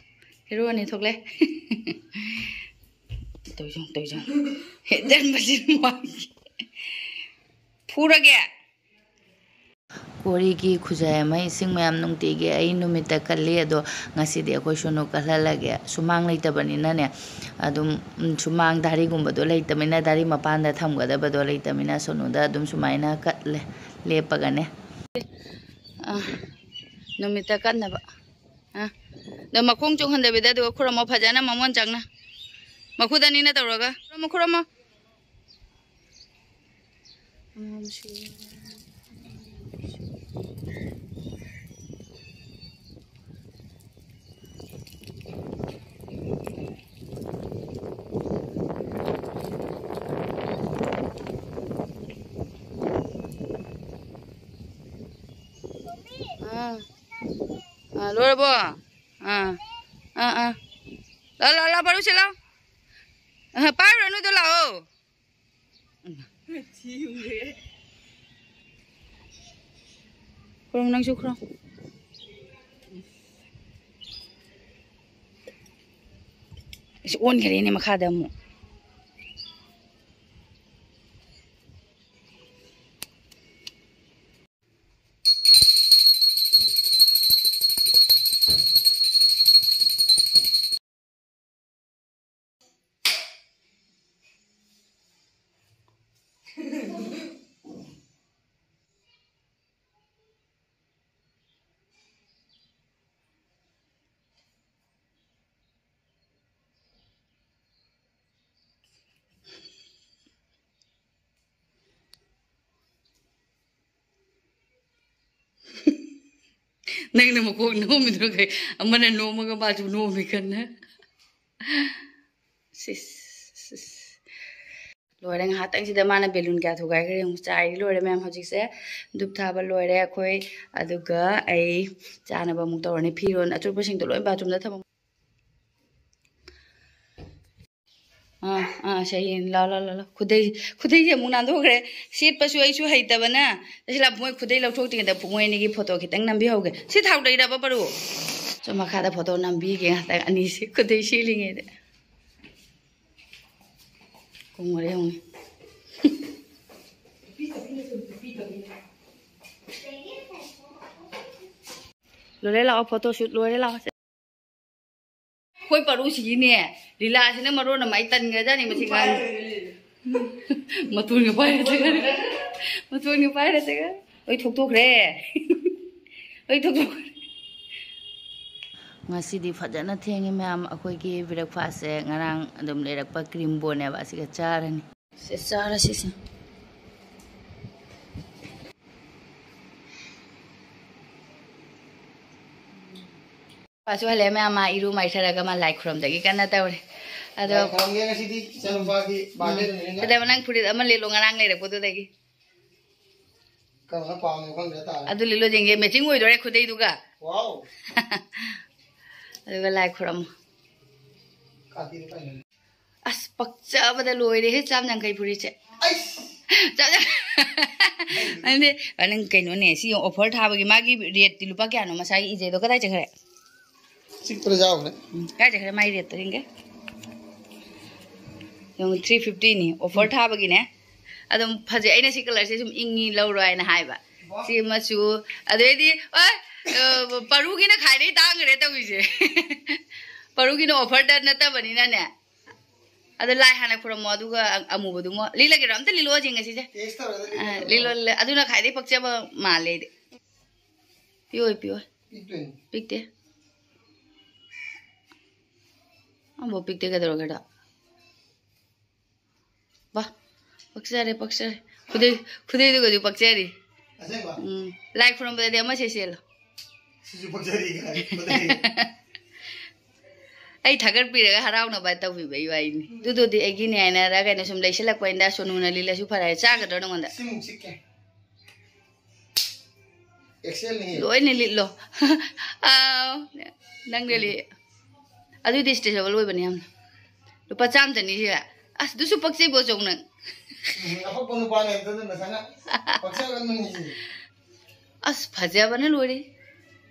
ꯍꯦꯔꯣ ꯑꯅꯤ ꯊꯣꯛꯂꯦ꯫ ꯇꯧꯖꯪ, ꯇꯧꯖꯪ꯫ ꯍꯦꯟꯖꯟꯕꯁꯤ ꯃꯥꯒꯤ꯫ ꯄꯨꯔꯒꯦ꯫ ꯀꯣꯔꯤꯒꯤ ꯈꯨꯖꯥꯏ ꯑꯃ ꯏꯁꯤꯡ ꯃꯌꯥꯝ ꯅꯨꯡꯇꯤꯒꯤ ꯑꯩ ꯅꯨꯃꯤꯠꯇ ꯀꯠꯂꯤ꯫ ꯑꯗꯣ ꯉꯁꯤꯗꯤ ꯑꯩꯈꯣꯏ ꯁꯣꯅꯨ ꯀꯠꯍꯜꯂꯒꯦ꯫ ꯁꯨꯃꯥꯡ ꯂꯩꯇꯕꯅꯤꯅꯅꯦ, ꯑꯗꯨꯝ, ꯎꯝ, ꯁꯨꯃꯥꯡ ꯙꯥꯔꯤꯒꯨꯝꯕꯗꯣ ꯂꯩꯇꯕꯅꯤꯅ, ꯙꯥꯔꯤ ꯃꯄꯥꯟꯗ ꯊꯝꯒꯗꯕꯗꯣ ꯂꯩꯇꯕꯅꯤꯅ, ꯁꯣꯅꯨꯗ ꯑꯗꯨꯝ ꯁꯨꯃꯥꯏꯅ ꯀꯠꯂꯦ, ꯂꯦꯞꯄꯒꯅꯦ꯫ ꯑꯥ, ꯅꯨꯃꯤꯠꯇ ꯀꯠꯅꯕ꯫ ꯑꯥ, ꯑꯗꯣ ꯃꯈꯣꯡ ꯆꯣꯡꯍꯟꯗꯕꯤꯗ ꯑꯗꯨꯒ ꯈꯨꯔꯝꯃꯣ ꯐꯖꯅ ꯃꯃꯣꯟ ꯆꯪꯅ꯫ ꯃꯈꯨꯠ ꯑꯅꯤꯅ ꯇꯧꯔꯒ꯫ ꯈꯨꯔꯝꯃꯣ, ꯈꯨꯔꯝꯃꯣ꯫ ꯑꯥ꯫ ꯑꯥ, ꯂꯣꯏꯔꯕꯣ? ꯑꯥ꯫ ꯑꯥ, ꯑꯥ꯫ ꯂꯥꯎ, ꯂꯥꯎ, ꯂꯥꯎ, ꯄꯥꯏꯔꯨꯁꯦ, ꯂꯥꯎ꯫ ꯑꯥ, ꯄꯥꯏꯔꯨꯔꯅꯨꯗ, ꯂꯥꯛꯑꯣ꯫ ꯈꯨꯔꯨꯝ, ꯅꯪꯁꯨ ꯈꯨꯔꯨꯝ꯫ ꯑꯁ, ꯑꯣꯟꯈꯔꯦꯅꯦ ꯃꯈꯥꯗ ꯑꯃꯨꯛ꯫ ꯅꯪꯅ ꯃꯀꯣꯛ ꯅꯣꯝꯃꯤꯗꯨꯅ ꯀꯩ? ꯑꯃꯅ ꯅꯣꯝꯃꯒ ꯃꯥꯁꯨ ꯅꯣꯝꯃꯤ ꯀꯟꯅ꯫ ꯁꯤꯁ, ꯁꯤꯁ꯫ ꯂꯣꯏꯔꯦ, ꯉꯥꯏꯍꯥꯛꯇꯪꯁꯤꯗ ꯃꯥꯅ ꯕꯦꯂꯨꯟ ꯀꯌꯥ ꯊꯨꯒꯥꯏꯈ꯭ꯔꯦ ꯌꯦꯡꯉꯨ꯫ ꯆꯥꯏꯔꯤ ꯂꯣꯏꯔꯦ ꯃꯌꯥꯝ꯫ ꯍꯧꯖꯤꯛꯁꯦ ꯙꯨꯞ ꯊꯥꯕ ꯂꯣꯏꯔꯦ ꯑꯩꯈꯣꯏ꯫ ꯑꯗꯨꯒ ꯑꯩ ꯆꯥꯅꯕ ꯑꯃꯨꯛ ꯇꯧꯔꯅꯤ꯫ ꯐꯤꯔꯣꯜ ꯑꯆꯣꯠꯄꯁꯤꯡꯗꯣ ꯂꯣꯏ ꯕꯥꯊꯔꯨꯝꯗ ꯊꯝꯃꯝ꯫ ꯑꯥ, ꯑꯥ, ꯁꯦ, ꯌꯦꯡ, ꯂꯥꯎ, ꯂꯥꯎ, ꯂꯥꯎ, ꯂꯥꯎ꯫ ꯈꯨꯗꯩ, ꯈꯨꯗꯩꯁꯦ ꯑꯃꯨꯛ ꯅꯥꯟꯊꯣꯛꯈ꯭ꯔꯦ꯫ ꯁꯦꯠꯄꯁꯨ ꯑꯩꯁꯨ ꯍꯩꯇꯕꯅ꯫ ꯁꯤ ꯂꯥꯎ, ꯃꯣꯏ ꯈꯨꯗꯩ ꯂꯧꯊꯣꯛꯇ꯭ꯔꯤꯉꯩꯗ ꯃꯣꯏ ꯑꯅꯤꯒꯤ ꯐꯣꯇꯣ ꯈꯤꯇꯪ ꯅꯝꯕꯤꯍꯧꯒꯦ꯫ ꯁꯤ ꯊꯥꯎ ꯇꯩꯔꯕ, ꯄꯔꯨ? ꯁꯣꯝ ꯃꯈꯥꯗ ꯐꯣꯇꯣ ꯅꯝꯕꯤꯒꯦ ꯉꯥꯛꯇꯪ ꯑꯅꯤꯁꯤ ꯈꯨꯗꯩ ꯁꯦꯠꯂꯤꯉꯩꯗ꯫ ꯀꯣꯡ ꯃꯔꯦ ꯌꯦꯡꯉꯨꯅꯦ꯫ ꯂꯣꯏꯔꯦ ꯂꯥꯛꯑꯣ, photo shoot ꯂꯣꯏꯔꯦ ꯂꯥꯛꯑꯣ꯫ ꯑꯩꯈꯣꯏ ꯄꯔꯨꯁꯤꯒꯤꯅꯦ, ꯂꯤꯂꯥꯁꯤꯅ ꯃꯔꯣꯟ ꯑꯃ ꯑꯩ ꯇꯟꯈ꯭ꯔꯖꯥꯠꯅꯤ ꯃꯁꯤ ꯉꯥꯡ-, ꯃꯇꯣꯟꯒ ꯄꯥꯏꯔ ꯆꯠꯈ꯭ꯔꯦ꯫ ꯃꯇꯣꯟꯒ ꯄꯥꯏꯔ ꯆꯠꯈ꯭ꯔꯦ꯫ ꯂꯣꯏ ꯊꯣꯛꯇꯣꯛꯈ꯭ꯔꯦ꯫ ꯂꯣꯏ ꯊꯣꯛꯇꯣꯛꯈ꯭ꯔꯦ꯫ ꯉꯁꯤꯗꯤ ꯐꯖꯅ ꯊꯦꯡꯉꯤ ꯃꯌꯥꯝ꯫ ꯑꯩꯈꯣꯏꯒꯤ breakfastꯁꯦ ꯉꯔꯥꯡ ꯑꯗꯨꯝ ꯂꯩꯔꯛꯄ cream boneꯅꯦꯕ, ꯑꯁꯤꯒ ꯆꯥꯔꯅꯤ꯫ ꯁꯦ, ꯆꯥꯔꯁꯤꯁꯦ꯫ ꯄꯥꯁꯨ ꯍꯜꯂꯛꯑꯦ ꯃꯌꯥꯝ, ꯃꯥ ꯏꯔꯨ ꯃꯥꯏꯊꯔꯒ ꯃꯥ ꯂꯥꯏ ꯈꯨꯔꯝꯗꯒꯤ ꯀꯟꯅ ꯇꯧꯔꯦ꯫ ꯑꯗꯣ ꯂꯥꯏ ꯈꯨꯔꯝꯒꯦ ꯉꯁꯤꯗꯤ ꯏꯆꯥꯅꯨꯄꯥꯒꯤ birthdayꯅꯤꯅ꯫ ꯀꯩꯗꯧꯕ, ꯅꯪ ꯐꯨꯔꯤꯠ ꯑꯃ ꯂꯤꯠꯂꯣ ꯉꯔꯥꯡ ꯂꯩꯔꯛꯄꯗꯨꯗꯒꯤ꯫ ꯀꯔꯝꯕ ꯄꯥꯝꯃꯤꯅꯣ ꯈꯪꯗ꯭ꯔꯦ ꯇꯥꯔꯦ꯫ ꯑꯗꯨ ꯂꯤꯠꯂꯣ ꯌꯦꯡꯒꯦ, matching ꯑꯣꯏꯗꯣꯔꯦ ꯈꯨꯗꯩꯗꯨꯒ꯫ Wow! ꯑꯗꯨꯒ ꯂꯥꯏ ꯈꯨꯔꯝꯃꯣ꯫ ꯀꯥꯇꯤꯗꯤ ꯄꯥꯏꯅ꯫ ꯑꯁ, ꯄꯛꯆꯕꯗ ꯂꯣꯏꯔꯦꯍꯦ, ꯆꯥꯝ ꯌꯥꯡꯈꯩ ꯐꯨꯔꯤꯠꯁꯦ꯫ ꯑꯩꯁ! ꯆꯥꯝ ꯌꯥꯡꯈꯩ꯫ ꯑꯗꯨꯗꯤ, ꯅꯪ ꯀꯩꯅꯣꯅꯦ, ꯁꯤ ꯌꯦꯡꯉꯣ, offer ꯊꯥꯕꯒꯤ ꯃꯥꯒꯤ rateꯇꯤ ꯂꯨꯄꯥ ꯀꯌꯥꯅꯣ? ꯃꯁꯥꯒꯤ ꯏꯖꯩꯗꯣ ꯀꯗꯥꯏ ꯆꯠꯈ꯭ꯔꯦ? ꯆꯤꯛꯄꯗ ꯌꯥꯎꯈ꯭ꯔꯦ꯫ ꯎꯝ, ꯀꯥꯏ ꯆꯠꯈ꯭ꯔꯦ ꯃꯥꯒꯤ rateꯇꯣ ꯌꯦꯡꯒꯦ꯫ ꯌꯦꯡꯉꯣ, three fiftyꯅꯤ, offer ꯎꯝ꯫ ꯊꯥꯕꯒꯤꯅꯦ꯫ ꯑꯗꯨꯝ ꯐꯖꯩ꯫ ꯑꯩꯅ ꯁꯤ colourꯁꯦ ꯁꯨꯝ ꯏꯪꯉꯤ, ꯂꯧꯔꯣ ꯍꯥꯏꯅ ꯍꯥꯏꯕ꯫ ꯋꯥ꯫ ꯁꯤ ꯃꯆꯨ, ꯑꯗꯩꯗꯤ, ꯑ, ꯑ, ꯄꯔꯨꯒꯤꯅ ꯈ꯭ꯋꯥꯏꯗꯒꯤ ꯇꯥꯡꯈ꯭ꯔꯦ ꯇꯧꯔꯤꯁꯦ꯫ ꯄꯔꯨꯒꯤꯅ offerꯗ ꯅꯠꯇꯕꯅꯤꯅꯅꯦ꯫ ꯑꯗꯣ ꯂꯥꯏ ꯍꯥꯟꯅ ꯈꯨꯔꯝꯃꯣ, ꯑꯗꯨꯒ ꯑ-, ꯑꯃꯨꯕꯗꯨꯃꯣ꯫ ꯂꯤꯠꯂꯒꯦꯔꯣ? ꯑꯝꯇ ꯂꯤꯠꯂꯣ ꯍꯧꯖꯤꯛ ꯉꯁꯤꯁꯦ꯫ Test ꯇꯧꯔꯒ ꯑ, ꯂꯤꯠꯂꯣ꯫ ꯂꯤꯠꯂꯣ, ꯂꯤꯠꯂꯣ꯫ ꯑꯗꯨꯅ ꯈ꯭ꯋꯥꯏꯗꯒꯤ ꯄꯛꯆꯕ ꯃꯥꯜꯂꯦ ꯑꯩꯗꯤ꯫ ꯄꯤꯌꯣ, ꯄꯤꯌꯣ꯫ ꯄꯤꯛꯇꯣꯏꯅꯤ꯫ ꯄꯤꯛꯇꯦ꯫ ꯑꯝꯐꯥꯎ ꯄꯤꯛꯇꯦ, ꯀꯩꯗꯧꯔꯒꯦꯗ? ꯋꯥ, ꯄꯛꯆꯔꯦ, ꯄꯛꯆꯔꯦ꯫ ꯈꯨꯗꯩ, ꯈꯨꯗꯩꯗꯨꯒꯁꯨ ꯄꯛꯆꯔꯤ꯫ ꯑꯁꯦꯡꯕ? ꯎꯝ꯫ ꯂꯥꯏ ꯈꯨꯔꯨꯝꯕꯗꯗꯤ ꯑꯃ ꯁꯦꯠꯁꯦꯜꯂꯣ꯫ ꯁꯤꯁꯨ ꯄꯛꯆꯔꯤ ꯀꯥꯏ, ꯄꯛꯆꯔꯤ꯫ ꯑꯩ ꯊꯥꯒꯠꯄꯤꯔꯒ ꯍꯔꯥꯎꯅꯕ ꯇꯧꯕꯤꯕꯩ ꯋꯥꯔꯤꯅꯤ꯫ ꯑꯗꯨꯗꯨꯗꯤ ꯑꯩꯒꯤꯅꯦ ꯍꯥꯏꯅꯔ ꯀꯩꯅꯣ ꯁꯨꯝ ꯂꯩꯁꯤꯜꯂꯛꯄꯅꯤꯗ, ꯁꯣꯅꯨꯅ ꯂꯤꯠꯂꯁꯨ ꯐꯔꯦ꯫ ꯆꯥꯒꯗ꯭ꯔꯣ ꯅꯉꯣꯟꯗ? ꯁꯤꯃꯨꯛ ꯆꯤꯛꯀꯦ꯫ ꯑꯦꯛꯁꯦꯜꯅꯤ꯫ ꯂꯣꯏꯅ ꯂꯤꯠꯂꯣ꯫ ꯑꯥꯎ, ꯅꯪꯗꯤ ꯂꯤ-, ꯑꯗꯨꯗꯤ stretchable ꯑꯣꯏꯕꯅꯦ ꯌꯥꯝꯅ꯫ ꯂꯨꯄꯥ ꯆꯥꯝꯃ ꯆꯅꯤ ꯁꯤꯔ? ꯑꯁ, ꯑꯗꯨꯁꯨ ꯄꯛꯆꯩꯕꯣ, ꯆꯧ ꯅꯪ꯫ ꯎꯝ, ꯑꯄꯛꯄ ꯅꯨꯄꯥꯅꯦ ꯑꯗꯨꯅ ꯅꯁꯥꯅ ꯄꯛꯆꯒꯟꯕꯅꯤ ꯁꯤ꯫ ꯑꯁ, ꯐꯖꯕꯅ ꯂꯣꯏꯔꯦ꯫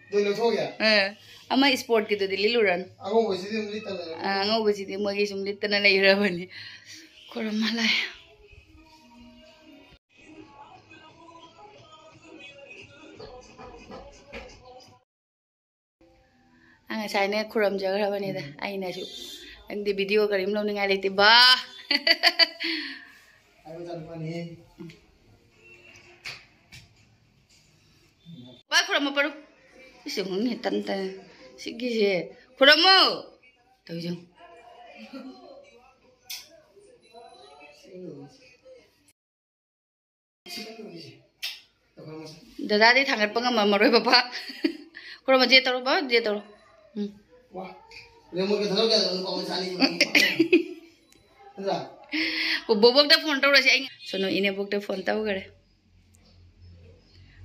ꯑꯗꯨ ꯂꯧꯊꯣꯛꯑꯒꯦ? ꯑ, ꯑꯃ sportꯀꯤꯗꯨꯗꯤ ꯂꯤꯠꯂꯨꯔꯅꯨ꯫ ꯑꯉꯧꯕꯁꯤꯗꯤ ꯑꯗꯨꯝ ꯂꯤꯠꯇ ꯂꯩꯔꯦ꯫ ꯑ, ꯑꯉꯧꯕꯁꯤꯗꯤ ꯃꯣꯏꯒꯤ ꯁꯨꯝ ꯂꯤꯠꯇꯅ ꯂꯩꯔꯕꯅꯤ꯫ ꯈꯣꯔꯝꯃ ꯂꯥꯏ꯫ ꯉꯁꯥꯏꯅ ꯈꯨꯔꯨꯝꯖꯈ꯭ꯔꯕꯅꯤꯗ ꯑꯩꯅꯁꯨ꯫ ꯅꯪꯗꯤ ꯚꯤꯗꯤꯑꯣ ꯀꯔꯤꯝ ꯂꯧꯅꯤꯡꯉꯥꯏ ꯂꯩꯇꯦ ꯕꯥ꯫ ꯍꯥꯏꯕ ꯆꯠꯄꯅꯤ꯫ ꯕꯥ, ꯈꯨꯔꯨꯝꯃꯣ ꯄꯔꯨ꯫ ꯏꯁ, ꯍꯨꯝ, ꯇꯟ ꯇꯟ꯫ ꯁꯤꯒꯤꯁꯦ꯫ ꯈꯨꯔꯨꯝꯃꯣ꯫ ꯇꯧꯖꯧ꯫ ꯗꯗꯥꯗꯤ ꯊꯥꯡꯒꯠꯄ ꯉꯝꯃꯝꯃꯔꯣꯏ, ꯄꯄꯥ꯫ ꯈꯨꯔꯨꯝꯃꯣ, ꯖꯦ ꯇꯧꯔꯣ, ꯕꯥ, ꯖꯦ ꯇꯧꯔꯣ꯫ ꯎꯝ꯫ ꯋꯥ꯫ ꯔꯦꯃꯣꯠꯀ ꯊꯥꯗꯣꯛ ꯌꯥꯗꯕ ꯅꯨꯄꯥ ꯃꯆꯥꯅꯤ꯫ ꯅꯠꯇ꯭ꯔꯥ? ꯑꯣ, ꯕꯣꯕꯣꯛꯇ ꯐꯣꯟ ꯇꯧꯔꯁꯤ꯫ ꯑꯩ ꯁꯣꯅꯨ ꯏꯅꯦꯕꯣꯛꯇ ꯐꯣꯟ ꯇꯧꯈ꯭ꯔꯦ꯫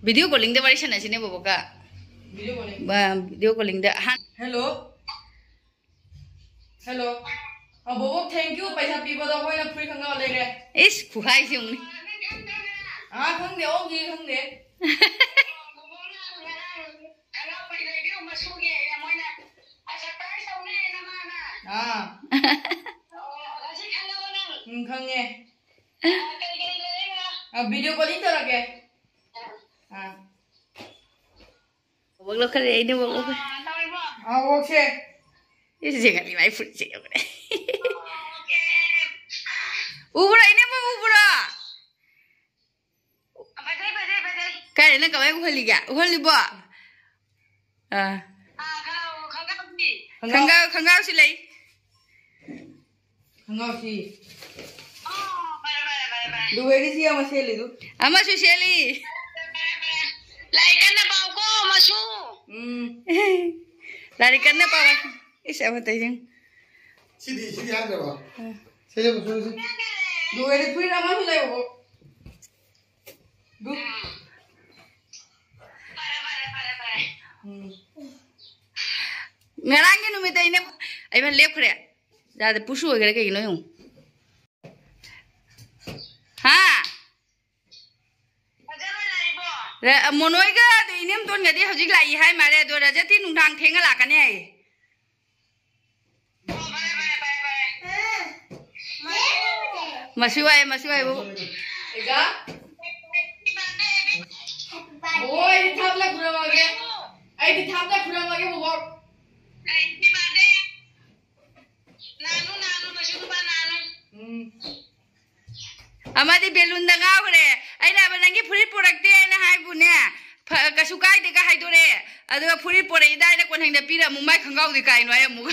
ꯚꯤꯗꯤꯑꯣ ꯀꯣꯂꯤꯡꯗ ꯋꯥꯔꯤ ꯁꯥꯟꯅꯁꯤꯅꯦ, ꯕꯣꯕꯣꯛꯀ꯫ Video calling. ꯕꯥ-, ꯚꯤꯗꯤꯑꯣ ꯀꯣꯂꯤꯡꯗ ꯑꯍꯥꯟ-, ꯍꯦꯜꯂꯣ꯫ ꯍꯦꯜꯂꯣ꯫ ꯑ, ꯕꯣꯕꯣꯛ, thank you, ꯄꯩꯁꯥ ꯄꯤꯕꯗꯣ ꯑꯩꯈꯣꯏꯅ ꯐꯨꯔꯤꯠ ꯈꯪꯒꯥꯎ ꯂꯩꯔꯦ꯫ ꯏꯁ, ꯈꯨꯍꯥꯏꯁꯦ ꯌꯦꯡꯉꯨꯅꯦ꯫ ꯑꯥ, ꯈꯪꯗꯦ, ꯑꯣꯛꯈꯤ ꯈꯪꯗꯦ꯫ ꯑꯥ꯫ ꯎꯝ, ꯈꯪꯉꯦ꯫ ꯑ, video calling ꯇꯧꯔꯛꯀꯦ꯫ ꯑꯥ꯫ ꯋꯣꯛ ꯂꯧꯈꯠꯂꯦ, ꯑꯩꯅ ꯋꯣꯛ ꯂꯧꯈꯠꯂꯦ꯫ ꯑꯥ, ꯋꯣꯛꯁꯦ꯫ ꯏꯁ, ꯌꯦꯡꯉꯛꯏ, ꯃꯥꯏ ꯐꯨꯔꯤꯠꯁꯦ ꯌꯦꯡꯉꯨꯅꯦ꯫ ꯎꯕ꯭ꯔꯥ, ꯏꯅꯦꯝꯕꯣꯛ ꯎꯕ꯭ꯔꯥ? ꯀꯥꯏꯗ, ꯅꯪ ꯀꯃꯥꯏꯅ ꯎꯍꯜꯂꯤꯒꯦ? ꯎꯍꯜꯂꯤꯕꯣ? ꯑꯥ꯫ ꯈꯪꯒꯥꯎ, ꯈꯪꯒꯥꯎꯁꯤ ꯂꯩ꯫ ꯈꯪꯒꯥꯎꯁꯤ꯫ ꯗꯨꯕꯩꯗꯤ ꯁꯤ ꯑꯃ ꯁꯦꯠꯂꯤꯗꯨ꯫ ꯑꯃꯁꯨ ꯁꯦꯠꯂꯤ꯫ ꯂꯥꯏꯔꯤꯛ ꯀꯟꯅ ꯄꯥꯎꯀꯣ, ꯃꯁꯨ꯫ ꯎꯝ꯫ ꯂꯥꯏꯔꯤꯛ ꯀꯟꯅ ꯄꯥꯎ꯫ ꯏꯁ, ꯑꯃ ꯇꯧꯏꯁꯦ꯫ ꯁꯤꯗꯤ, ꯁꯤꯗꯤ ꯍꯥꯏꯗ꯭ꯔꯕ? ꯑ꯫ ꯁꯦ, ꯁꯦ, ꯁꯦ, ꯁꯦ꯫ ꯗꯨꯕꯩꯗꯤ ꯐꯨꯔꯤꯠ ꯑꯃꯁꯨ ꯂꯩꯕꯀꯣ꯫ ꯗꯨ-, ꯎꯝ꯫ ꯉꯔꯥꯡꯒꯤ ꯅꯨꯃꯤꯠꯇ ꯑꯩꯅ, ꯑꯩꯃ ꯂꯦꯞꯈ꯭ꯔꯦ꯫ ꯌꯥꯗꯦ, ꯄꯨꯁꯨ ꯑꯣꯏꯈꯔꯦ, ꯀꯩꯒꯤꯅꯣ ꯌꯦꯡꯉꯨ꯫ ꯍꯥ? ꯔ-, ꯃꯣꯅꯣꯏꯒ ꯑꯗꯨ ꯏꯅꯦꯝꯇꯣꯟꯒꯗꯤ ꯍꯧꯖꯤꯛ ꯂꯥꯛꯏ ꯍꯥꯏ ꯃꯥꯜꯂꯦ, ꯑꯗꯣ ꯔꯖꯇꯤ ꯅꯨꯡꯗꯥꯡ ꯊꯦꯡꯅ ꯂꯥꯛꯀꯅꯤ ꯍꯥꯏꯌꯦ꯫ ꯃꯁꯤ ꯋꯥꯏ, ꯃꯁꯤ ꯋꯥꯏ, ꯕꯣꯕꯣꯛ꯫ ꯏꯖꯥ? ꯕꯣꯕꯣꯛ, ꯑꯩꯗꯤ ꯊꯥꯞꯅ ꯈꯨꯔꯝꯃꯒꯦ꯫ ꯑꯩꯗꯤ ꯊꯥꯞꯅ ꯈꯨꯔꯝꯃꯒꯦ, ꯕꯣꯕꯣꯛ꯫ ꯑꯩ ꯁꯤ ꯕꯥꯔꯗꯦ ꯅꯥꯅꯨ, ꯅꯥꯅꯨ, ꯀꯩꯁꯨ ꯅꯨꯄꯥ ꯅꯥꯅꯨ꯫ ꯎꯝ꯫ ꯑꯃꯗꯤ ꯕꯦꯂꯨꯟꯗ ꯉꯥꯎꯈ꯭ꯔꯦ꯫ ꯑꯩꯅ ꯍꯥꯏꯕ, "ꯅꯪꯒꯤ ꯐꯨꯔꯤꯠ ꯄꯨꯔꯛꯇꯦ" ꯍꯥꯏꯅ ꯍꯥꯏꯕꯨꯅꯦ, ꯐ-, "ꯀꯩꯁꯨ ꯀꯥꯏꯗꯦꯒ" ꯍꯥꯏꯗꯣꯔꯛꯑꯦ꯫ ꯑꯗꯨꯒ ꯐꯨꯔꯤꯠ ꯄꯨꯔꯛꯏꯗ ꯑꯩꯅ ꯀꯣꯟꯊꯪꯗ ꯄꯤꯔ ꯑꯃꯨꯛ ꯃꯥꯏ ꯈꯪꯒꯥꯎꯗꯤ ꯀꯥꯏꯅꯣ ꯍꯥꯏ ꯑꯃꯨꯛ꯫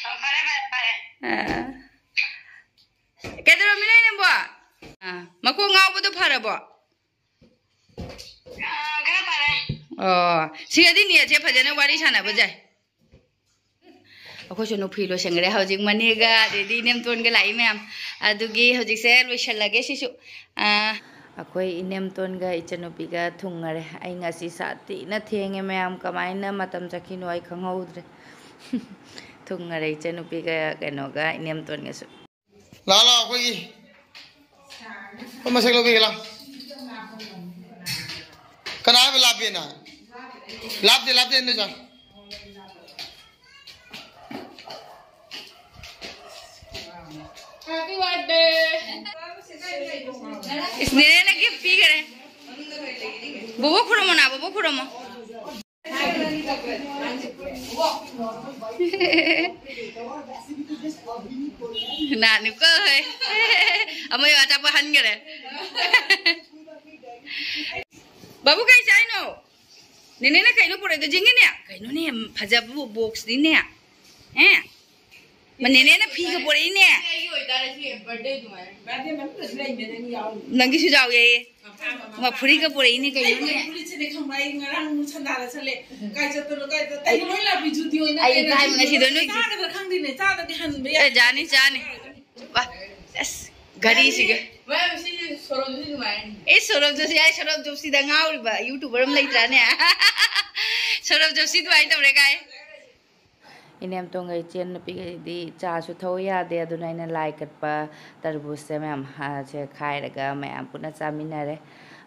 ꯑꯣ, ꯐꯔꯦ, ꯐꯔꯦ, ꯐꯔꯦ꯫ ꯑ꯫ ꯀꯩꯗꯧꯔꯝꯃꯤꯅꯣ ꯅꯪꯕꯣ? ꯑ, ꯃꯀꯣꯛ ꯉꯥꯎꯕꯗꯣ ꯐꯔꯕꯣ? ꯑ, ꯈꯔ ꯐꯔꯦ꯫ ꯑꯣ, ꯁꯤꯒꯗꯤ ꯅꯦꯠꯁꯦ ꯐꯖꯅ ꯋꯥꯔꯤ ꯁꯥꯟꯅꯕ ꯌꯥꯏ꯫ ꯑꯩꯈꯣꯏꯁꯨ ꯅꯨꯄꯤ ꯂꯣꯏꯁꯟꯈ꯭ꯔꯦ꯫ ꯍꯧꯖꯤꯛ ꯃꯅꯦꯒ ꯑꯗꯩꯗꯤ ꯏꯅꯦꯝꯇꯣꯟꯒ ꯂꯥꯛꯏ ꯃꯌꯥꯝ꯫ ꯑꯗꯨꯒꯤ ꯍꯧꯖꯤꯛꯁꯦ ꯂꯣꯏꯁꯜꯂꯒꯦ ꯁꯤꯁꯨ꯫ ꯑ, ꯑꯩꯈꯣꯏ ꯏꯅꯦꯝꯇꯣꯟꯒ ꯏꯆꯟꯅꯨꯄꯤꯒ ꯊꯨꯡꯉꯔꯦ꯫ ꯑꯩ ꯉꯁꯤ ꯁꯥꯊꯤꯅ ꯊꯦꯡꯉꯦ ꯃꯌꯥꯝ꯫ ꯀꯃꯥꯏꯅ ꯃꯇꯝ ꯆꯠꯈꯤꯅꯣ ꯑꯩ ꯈꯪꯍꯧꯗ꯭ꯔꯦ꯫ ꯊꯨꯡꯉꯔꯦ ꯏꯆꯟꯅꯨꯄꯤꯒ ꯀꯩꯅꯣꯒ ꯏꯅꯦꯝꯇꯣꯟꯒꯁꯨ꯫ ꯂꯥꯛꯑꯣ, ꯂꯥꯛꯑꯣ, ꯑꯩꯈꯣꯏꯒꯤ꯫ ꯑꯩꯈꯣꯏ ꯃꯁꯛ ꯂꯧꯕꯤꯒꯦ, ꯂꯥꯛꯑꯣ꯫ ꯀꯅꯥ ꯍꯥꯏꯕ ꯂꯥꯞꯄꯦꯅ? ꯂꯥꯞꯇꯦ, ꯂꯥꯞꯇꯦ, ꯅꯣꯏ ꯆꯥ꯫ Happy birthday. ꯏꯁ, ꯅꯦꯅꯦꯅ gift ꯄꯤꯈꯔꯦ꯫ ꯕꯣꯕꯣ ꯈꯨꯔꯨꯝꯃꯣ ꯅꯥ, ꯕꯣꯕꯣ ꯈꯨꯔꯨꯝꯃꯣ꯫ ꯅꯥꯅꯤꯀꯣ ꯍꯣꯏ꯫ ꯑꯃ ꯑꯆꯥꯄꯣꯠ ꯍꯟꯈꯔꯦ꯫ ꯕꯥꯕꯨ ꯀꯩ ꯆꯥꯏꯅꯣ? ꯅꯦꯅꯦꯅ ꯀꯩꯅꯣ ꯄꯨꯔꯛꯏꯗꯣ? ꯖꯤꯡꯒꯤꯅꯦ? ꯀꯩꯅꯣꯅꯦ, ꯐꯖꯕꯕꯨ boxꯅꯤꯅꯦ꯫ ꯑꯦ? ꯃ ꯅꯦꯅꯦꯅ ꯐꯤꯒ ꯄꯨꯔꯛꯏꯅꯦ꯫ ꯑꯩꯒꯤ ꯑꯣꯏꯇꯥꯔꯗꯤ ꯁꯤ birthday ꯑꯗꯨꯃꯥꯏꯅ꯫ Birthday ꯃꯅꯨꯡꯗꯁꯨ ꯂꯩꯕꯅꯦ, ꯅꯪ ꯌꯥꯎꯔꯤ꯫ ꯅꯪꯒꯤꯁꯨ ꯌꯥꯎꯋꯦ꯫ ꯃꯐꯨꯔꯤꯠꯀ ꯄꯨꯔꯛꯏꯅꯦ ꯀꯩꯅꯣꯅꯦ꯫ ꯐꯨꯔꯤꯠꯁꯤꯅꯦ ꯈꯪꯕ꯭ꯔꯥ? ꯑꯩ ꯉꯔꯥꯡ ꯁꯟꯗꯥꯗ ꯆꯠꯂꯦ꯫ ꯀꯥꯏ ꯆꯠꯇꯅꯣ, ꯀꯥꯏ ꯆꯠ-, ꯑꯩ ꯂꯣꯏ ꯂꯥꯛꯄꯤ ꯖꯨꯗꯤꯑꯣꯅ ꯑꯩ ꯀꯩꯅꯣ ꯀꯥꯏ ꯃꯅꯦ ꯁꯤꯗ ꯅꯣꯏ ꯆꯥꯒꯗ꯭ꯔꯥ ꯈꯪꯗꯦꯅꯦ꯫ ꯆꯥꯗꯗꯤ ꯍꯟꯕ ꯌꯥꯏ꯫ ꯑꯦ, ꯌꯥꯅꯤ, ꯌꯥꯅꯤ꯫ ꯋꯥ, ꯑꯁ, ꯘꯔꯤꯁꯤꯒ꯫ ꯃꯌꯥꯝ ꯁꯤ ꯁꯣꯔꯣꯛꯇꯗꯤ ꯅꯨꯡꯉꯥꯏꯔꯅꯤ꯫ ꯑꯦ, ꯁꯣꯔꯣꯛ ꯖꯣꯁꯤ ꯍꯥꯏ, ꯁꯣꯔꯣꯛ ꯖꯣꯁꯤꯗ ꯉꯥꯎꯔꯤꯕ YouTuber ꯑꯃ ꯂꯩꯇ꯭ꯔꯥꯅꯦ? ꯁꯣꯔꯣꯛ ꯖꯣꯁꯤ ꯑꯗꯨꯃꯥꯏꯅ ꯇꯧꯔꯦ ꯀꯥꯏ꯫ ꯏꯅꯦꯝꯇꯣꯟꯒ ꯏꯆꯦꯟ ꯅꯨꯄꯤꯒꯗꯤ ꯆꯥꯁꯨ ꯊꯧ ꯌꯥꯗꯦ, ꯑꯗꯨꯅ ꯑꯩꯅ ꯂꯥꯏ ꯀꯠꯄ ꯇꯔꯕꯨꯖꯁꯦ ꯃꯌꯥꯝ, ꯑ, ꯁꯦ ꯈꯥꯏꯔꯒ ꯃꯌꯥꯝ ꯄꯨꯟꯅ ꯆꯥꯃꯤꯟꯅꯔꯦ꯫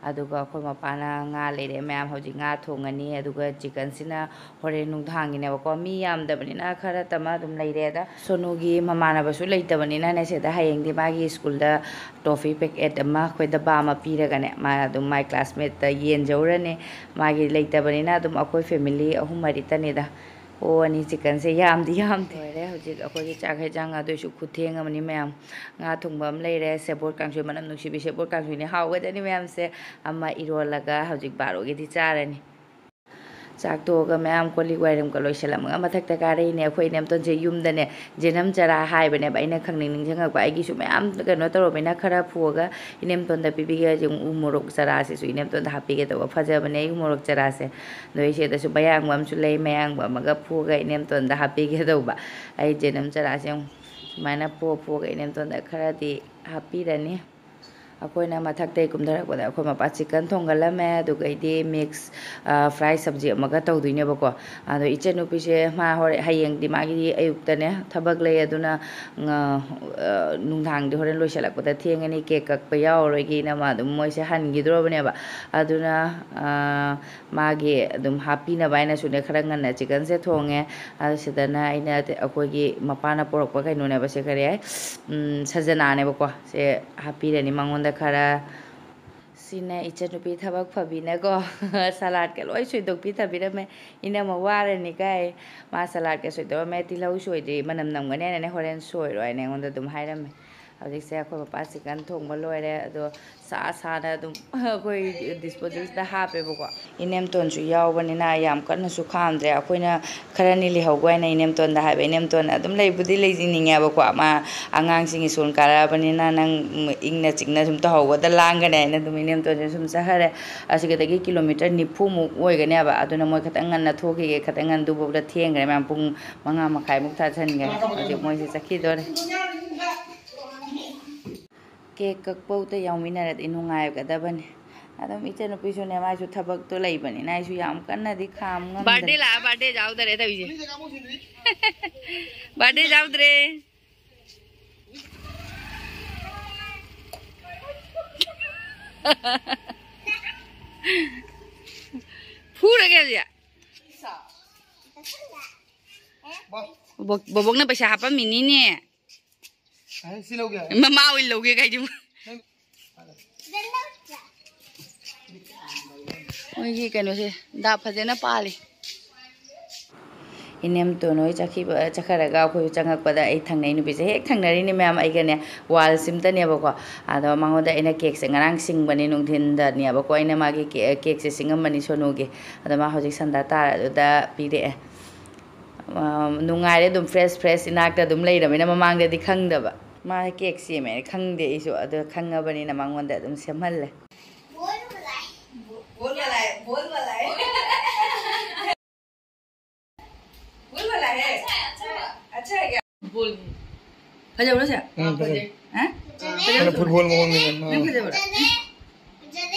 ꯑꯗꯨꯒ ꯑꯩꯈꯣꯏ ꯃꯄꯥꯅ ꯉꯥ ꯂꯩꯔꯛꯑꯦ ꯃꯌꯥꯝ꯫ ꯍꯧꯖꯤꯛ ꯉꯥ ꯊꯣꯡꯉꯅꯤ꯫ ꯑꯗꯨꯒ chickenꯁꯤꯅ ꯍꯣꯔꯦꯟ ꯅꯨꯡꯗꯥꯡꯒꯤꯅꯦꯕꯀꯣ꯫ ꯃꯤ ꯌꯥꯝꯗꯕꯅꯤꯅ ꯈꯔ ꯇꯃ ꯑꯗꯨꯝ ꯂꯩꯔꯦꯗ꯫ ꯁꯣꯅꯨꯒꯤ ꯃꯃꯥꯟꯅꯕꯁꯨ ꯂꯩꯇꯕꯅꯤꯅꯅꯦ, ꯁꯤꯗ ꯍꯌꯦꯡꯗꯤ ꯃꯥꯒꯤ ꯁ꯭ꯀꯨꯜꯗ toffee packet ꯑꯃ, ꯑꯩꯈꯣꯏꯗ ꯕꯥ ꯑꯃ ꯄꯤꯔꯒꯅꯦ, ꯃꯥ ꯑꯗꯨꯝ ꯃꯥꯏ classmateꯇ ꯌꯦꯟꯖꯧꯔꯅꯤ꯫ ꯃꯥꯒꯤ ꯂꯩꯇꯕꯅꯤꯅ ꯑꯗꯨꯝ ꯑꯩꯈꯣꯏ family ꯑꯍꯨꯝ ꯃꯔꯤꯇꯅꯤꯗ꯫ ꯑꯣ, ꯑꯅꯤ chickenꯁꯦ ꯌꯥꯝꯗꯤ ꯌꯥꯝꯗꯦ꯫ ꯂꯣꯏꯔꯦ ꯍꯧꯖꯤꯛ ꯑꯩꯈꯣꯏꯒꯤ ꯆꯥꯛ ꯍꯦꯟꯖꯥꯡ꯫ ꯑꯗꯨꯏꯁꯨ ꯈꯨꯊꯦꯡ ꯑꯃꯅꯤ ꯃꯌꯥꯝ꯫ ꯉꯥ ꯊꯣꯡꯕ ꯑꯃ ꯂꯩꯔꯦ, ꯁꯦꯕꯣꯠ ꯀꯥꯡꯁꯣꯏ, ꯃꯅꯝ ꯅꯨꯡꯁꯤꯕꯤ ꯁꯦꯕꯣꯠ ꯀꯥꯡꯁꯣꯏꯅꯤ꯫ ꯍꯥꯎꯒꯗꯅꯤ ꯃꯌꯥꯝꯁꯦ꯫ ꯑꯃ ꯏꯔꯣꯜꯂꯒ ꯍꯧꯖꯤꯛ ꯕꯥꯔꯣꯒꯤꯗꯤ ꯆꯥꯔꯅꯤ꯫ ꯆꯥꯛ ꯇꯣꯛꯑꯒ ꯃꯌꯥꯝ ꯀꯣꯜ ꯂꯤꯛ ꯋꯥꯏꯔꯝꯒ ꯂꯣꯏꯁꯤꯜꯂꯝꯃꯒ ꯃꯊꯛꯇ ꯀꯥꯔꯛꯏꯅꯦ꯫ ꯑꯩꯈꯣꯏ ꯏꯅꯦꯝꯇꯣꯟꯁꯦ ꯌꯨꯝꯗꯅꯦ ꯖꯦꯅꯝ ꯆꯔꯥ ꯍꯥꯏꯕꯅꯦꯕ꯫ ꯑꯩꯅ ꯈꯪꯅꯤꯡ ꯅꯤꯡꯁꯤꯡꯉꯛꯄ, ꯑꯩꯒꯤꯁꯨ ꯃꯌꯥꯝ ꯀꯩꯅꯣ ꯇꯧꯔꯕꯅꯤꯅ ꯈꯔ ꯐꯨꯑꯒ ꯏꯅꯦꯝꯇꯣꯟꯗ ꯄꯤꯕꯤꯒꯦ꯫ ꯍꯧꯖꯤꯛ ꯎ ꯃꯣꯔꯣꯛ ꯆꯔꯥꯁꯤꯁꯨ ꯏꯅꯦꯝꯇꯣꯟꯗ ꯍꯥꯞꯄꯤꯒꯦ ꯇꯧꯕ, ꯐꯖꯕꯅꯦ ꯑꯩ ꯎ ꯃꯣꯔꯣꯛ ꯆꯔꯥꯁꯦ꯫ ꯑꯗꯣ ꯑꯩ ꯁꯤꯗꯁꯨ ꯃꯌꯥꯡꯕ ꯑꯃꯁꯨ ꯂꯩ, ꯃꯌꯥꯡꯕ ꯑꯃꯒ ꯐꯨꯑꯒ ꯏꯅꯦꯝꯇꯣꯟꯗ ꯍꯥꯞꯄꯤꯒꯦ ꯇꯧꯕ꯫ ꯑꯩ ꯖꯦꯅꯝ ꯆꯔꯥꯁꯦ ꯑꯃꯨꯛ ꯁꯨꯃꯥꯏꯅ ꯐꯨꯑ ꯐꯨꯑꯒ ꯏꯅꯦꯝꯇꯣꯟꯗ ꯈꯔꯗꯤ ꯍꯥꯞꯄꯤꯔꯅꯤ꯫ ꯑꯩꯈꯣꯏꯅ ꯃꯊꯛꯇꯩ ꯀꯨꯝꯊꯔꯛꯄꯗ ꯑꯩꯈꯣꯏ ꯃꯄꯥ chicken ꯊꯣꯡꯒꯠꯂꯝꯃꯦ꯫ ꯑꯗꯨꯒꯩꯗꯤ mix, ꯑ, fry ꯁꯕꯖꯤ ꯑꯃꯒ ꯇꯧꯗꯣꯏꯅꯦꯕꯀꯣ꯫ ꯑꯗꯣ ꯏꯆꯟꯅꯨꯄꯤꯁꯦ ꯃꯥ ꯍꯣꯔꯦꯟ, ꯍꯌꯦꯡꯗꯤ ꯃꯥꯒꯤ ꯑꯌꯨꯛꯇꯅꯦ ꯊꯕꯛ ꯂꯩ꯫ ꯑꯗꯨꯅ, ꯑ, ꯅꯨꯡꯗꯥꯡꯗꯤ ꯍꯣꯔꯦꯟ ꯂꯣꯏꯁꯤꯜꯂꯛꯄꯗ ꯊꯦꯡꯉꯅꯤ꯫ Cake ꯀꯛꯄ ꯌꯥꯎꯔꯔꯣꯏꯒꯦꯅ ꯃꯥ ꯑꯗꯨꯝ ꯃꯣꯏꯁꯦ ꯍꯟꯈꯤꯗ꯭ꯔꯣꯕꯅꯦꯕ꯫ ꯑꯗꯨꯅ, ꯑ, ꯃꯥꯒꯤ ꯑꯗꯨꯝ ꯍꯥꯞꯄꯤꯅꯕ ꯍꯥꯏꯅꯁꯨꯅꯦ ꯈꯔ ꯉꯟꯅ chickenꯁꯦ ꯊꯣꯡꯉꯦ꯫ ꯑꯗꯨ ꯁꯤꯗꯅ ꯑꯩꯅ ꯑꯩꯈꯣꯏꯒꯤ ꯃꯄꯥꯅ ꯄꯨꯔꯛꯄ ꯀꯩꯅꯣꯅꯦꯕ, ꯁꯦ ꯀꯔꯤ ꯍꯥꯏ? ꯎꯝ, ꯁꯖꯅꯥꯅꯦꯕꯀꯣ꯫ ꯁꯦ ꯍꯥꯞꯄꯤꯔꯅꯤ ꯃꯉꯣꯟꯗ ꯈꯔ꯫ ꯁꯤꯅ ꯏꯆꯟꯅꯨꯄꯤ ꯊꯕꯛ ꯐꯕꯤꯅꯀꯣ꯫ Saladꯀ ꯂꯣꯏ ꯁꯣꯏꯗꯣꯛꯄꯤ ꯊꯝꯕꯤꯔꯝꯃꯦ꯫ "ꯏꯅꯝꯃ ꯋꯥꯔꯅꯤ ꯀꯥꯏ, ꯃꯥ saladꯀ ꯁꯣꯏꯗꯣꯛꯑꯝꯃꯦ꯫ ꯇꯤꯜꯍꯧ ꯁꯣꯏꯗ꯭ꯔꯤ, ꯃꯅꯝ ꯅꯝꯒꯅꯤ ꯍꯥꯏꯅꯅꯦ ꯍꯣꯔꯦꯟ ꯁꯣꯏꯔꯣ" ꯍꯥꯏꯅ ꯑꯩꯉꯣꯟꯗ ꯑꯗꯨꯝ ꯍꯥꯏꯔꯝꯃꯦ꯫ ꯍꯧꯖꯤꯛꯁꯦ ꯑꯩꯈꯣꯏ ꯃꯄꯥ chicken ꯊꯣꯡꯕ ꯂꯣꯏꯔꯦ꯫ ꯑꯗꯣ ꯁꯥ ꯁꯥꯅ ꯑꯗꯨꯝ ꯑꯩꯈꯣꯏ disposalꯁꯤꯗ ꯍꯥꯞꯄꯦꯕꯀꯣ꯫ ꯏꯅꯦꯝꯇꯣꯟꯁꯨ ꯌꯥꯎꯕꯅꯤꯅ ꯌꯥꯝ ꯀꯟꯅꯁꯨ ꯈꯥꯝꯗ꯭ꯔꯦ꯫ ꯑꯩꯈꯣꯏꯅ ꯈꯔꯅꯤ ꯂꯩꯍꯧꯕ ꯍꯥꯏꯅ ꯏꯅꯦꯝꯇꯣꯟꯗ ꯍꯥꯏꯕ꯫ ꯏꯅꯦꯝꯇꯣꯟꯅ ꯑꯗꯨꯝ ꯂꯩꯕꯨꯗꯤ ꯂꯩꯖꯅꯤꯡꯉꯦꯕꯀꯣ꯫ ꯃꯥ ꯑꯉꯥꯡꯁꯤꯡ ꯁ꯭ꯀꯨꯜ ꯀꯥꯔꯛꯑꯕꯅꯤꯅ ꯅꯪ ꯏꯪꯅ ꯆꯤꯛꯅ ꯁꯨꯝ ꯇꯧꯍꯧꯕꯗ ꯂꯥꯡꯒꯅꯤ ꯍꯥꯏꯅ ꯑꯗꯨꯝ ꯏꯅꯦꯝꯇꯣꯟꯁꯦ ꯁꯨꯝ ꯆꯠꯈꯔꯦ꯫ ꯑꯁꯤꯗꯒꯤ kilometre ꯅꯤꯐꯨꯃꯨꯛ ꯑꯣꯏꯒꯅꯦꯕ꯫ ꯑꯗꯨꯅ ꯃꯣꯏ ꯈꯤꯇꯪ ꯉꯟꯅ ꯊꯣꯛꯈꯤꯒꯦ, ꯈꯤꯇꯪ ꯉꯟꯅ ꯑꯗꯨꯐꯥꯎꯗ ꯊꯦꯡꯈ꯭ꯔꯦ ꯃꯌꯥꯝ꯫ ꯄꯨꯡ ꯃꯉꯥ ꯃꯈꯥꯏꯃꯨꯛ ꯇꯥꯁꯟꯈ꯭ꯔꯦ꯫ ꯍꯧꯖꯤꯛ ꯃꯣꯏꯁꯦ ꯆꯠꯈꯤꯗꯣꯔꯦ꯫ Cake ꯀꯛꯄꯧꯗ ꯌꯥꯎꯃꯤꯟꯅꯔꯗꯤ ꯅꯨꯡꯉꯥꯏꯒꯗꯕꯅꯤ꯫ ꯑꯗꯨꯝ ꯏꯆꯟꯅꯨꯄꯤꯁꯨꯅꯦ, ꯃꯥꯏꯁꯨ ꯊꯕꯛꯇꯣ ꯂꯩꯕꯅꯤꯅ ꯑꯩꯁꯨ ꯌꯥꯝ ꯀꯟꯅꯗꯤ ꯈꯥꯝ ꯉꯝꯗ꯭ꯔꯦ꯫ Birthday ꯂꯥꯛꯑ birthday ꯌꯥꯎꯗꯔꯦ ꯇꯧꯔꯤꯁꯦ꯫ Birthday ꯌꯥꯎꯗ꯭ꯔꯦ꯫ ꯐꯨꯔꯒꯦ ꯍꯧꯖꯤꯛ꯫ ꯕꯣꯕꯣꯛ-, ꯕꯣꯕꯣꯛꯅ ꯄꯩꯁꯥ ꯍꯥꯞꯄꯝꯃꯤꯅꯤꯅꯦ꯫ ꯑꯦ, ꯁꯤ ꯂꯧꯒꯦ꯫ ꯃꯃꯥ ꯑꯣꯏꯅ ꯂꯧꯒꯦ ꯀꯥꯏꯗꯨ꯫ ꯅꯪ ꯃꯣꯏꯒꯤ ꯀꯩꯅꯣꯁꯦ ꯗꯥ ꯐꯖꯅ ꯄꯥꯜꯂꯤ꯫ ꯏꯅꯦꯝꯇꯣꯟ ꯍꯣꯏ ꯆꯠꯈꯤꯕ, ꯆꯠꯈ꯭ꯔꯒ ꯑꯩꯈꯣꯏ ꯆꯪꯉꯛꯄꯗ ꯑꯩ ꯊꯪꯅꯩ ꯅꯨꯄꯤꯁꯦ ꯍꯦꯛ ꯊꯪꯅꯔꯤꯅꯦ ꯃꯌꯥꯝ, ꯑꯩꯒꯅꯦ ꯋꯥꯜ ꯁꯤꯝꯇꯅꯦꯕꯀꯣ꯫ ꯑꯗꯣ ꯃꯉꯣꯟꯗ ꯑꯩꯅ ꯀꯦꯛꯁꯦ ꯉꯔꯥꯡ ꯁꯤꯡꯕꯅꯦ ꯅꯨꯡꯊꯤꯟꯗꯅꯦꯕꯀꯣ, ꯑꯩꯅ ꯃꯥꯒꯤ ꯀꯦ-, ꯀꯦꯛꯁꯦ ꯁꯤꯡꯉꯝꯕꯅꯤ ꯁꯣꯅꯨꯒꯤ꯫ ꯑꯗꯣ ꯃꯥ ꯍꯧꯖꯤꯛ ꯁꯟꯗꯥ ꯇꯥꯔ ꯑꯗꯨꯗ ꯄꯤꯔꯛꯑꯦ꯫ ꯑ, ꯅꯨꯡꯉꯥꯏꯔꯦ ꯑꯗꯨꯝ, ꯐ꯭ꯔꯦꯁ ꯐ꯭ꯔꯦꯁ ꯏꯅꯥꯛꯇ ꯑꯗꯨꯝ ꯂꯩꯔꯕꯅꯤꯅ꯫ ꯃꯃꯥꯡꯗꯗꯤ ꯈꯪꯗꯕ꯫ ꯃꯥ ꯀꯦꯛ ꯁꯦꯝꯃꯦ ꯈꯪꯗꯦ ꯑꯩꯁꯨ, ꯑꯗꯣ ꯈꯪꯉꯕꯅꯤꯅ ꯃꯉꯣꯟꯗ ꯑꯗꯨꯝ ꯁꯦꯝꯍꯜꯂꯦ꯫ ꯐꯖꯕ꯭ꯔꯣ ꯁꯦ? ꯎꯝ, ꯐꯖꯩ꯫ ꯍꯥ? ꯐꯖꯩ꯫ ꯐꯖꯕ꯭ꯔꯣ? ꯐꯨꯠꯕꯣꯜ ꯃꯑꯣꯡꯅꯤ ꯀꯩꯅꯣ꯫ ꯅꯪ ꯐꯖꯕ꯭ꯔꯣ?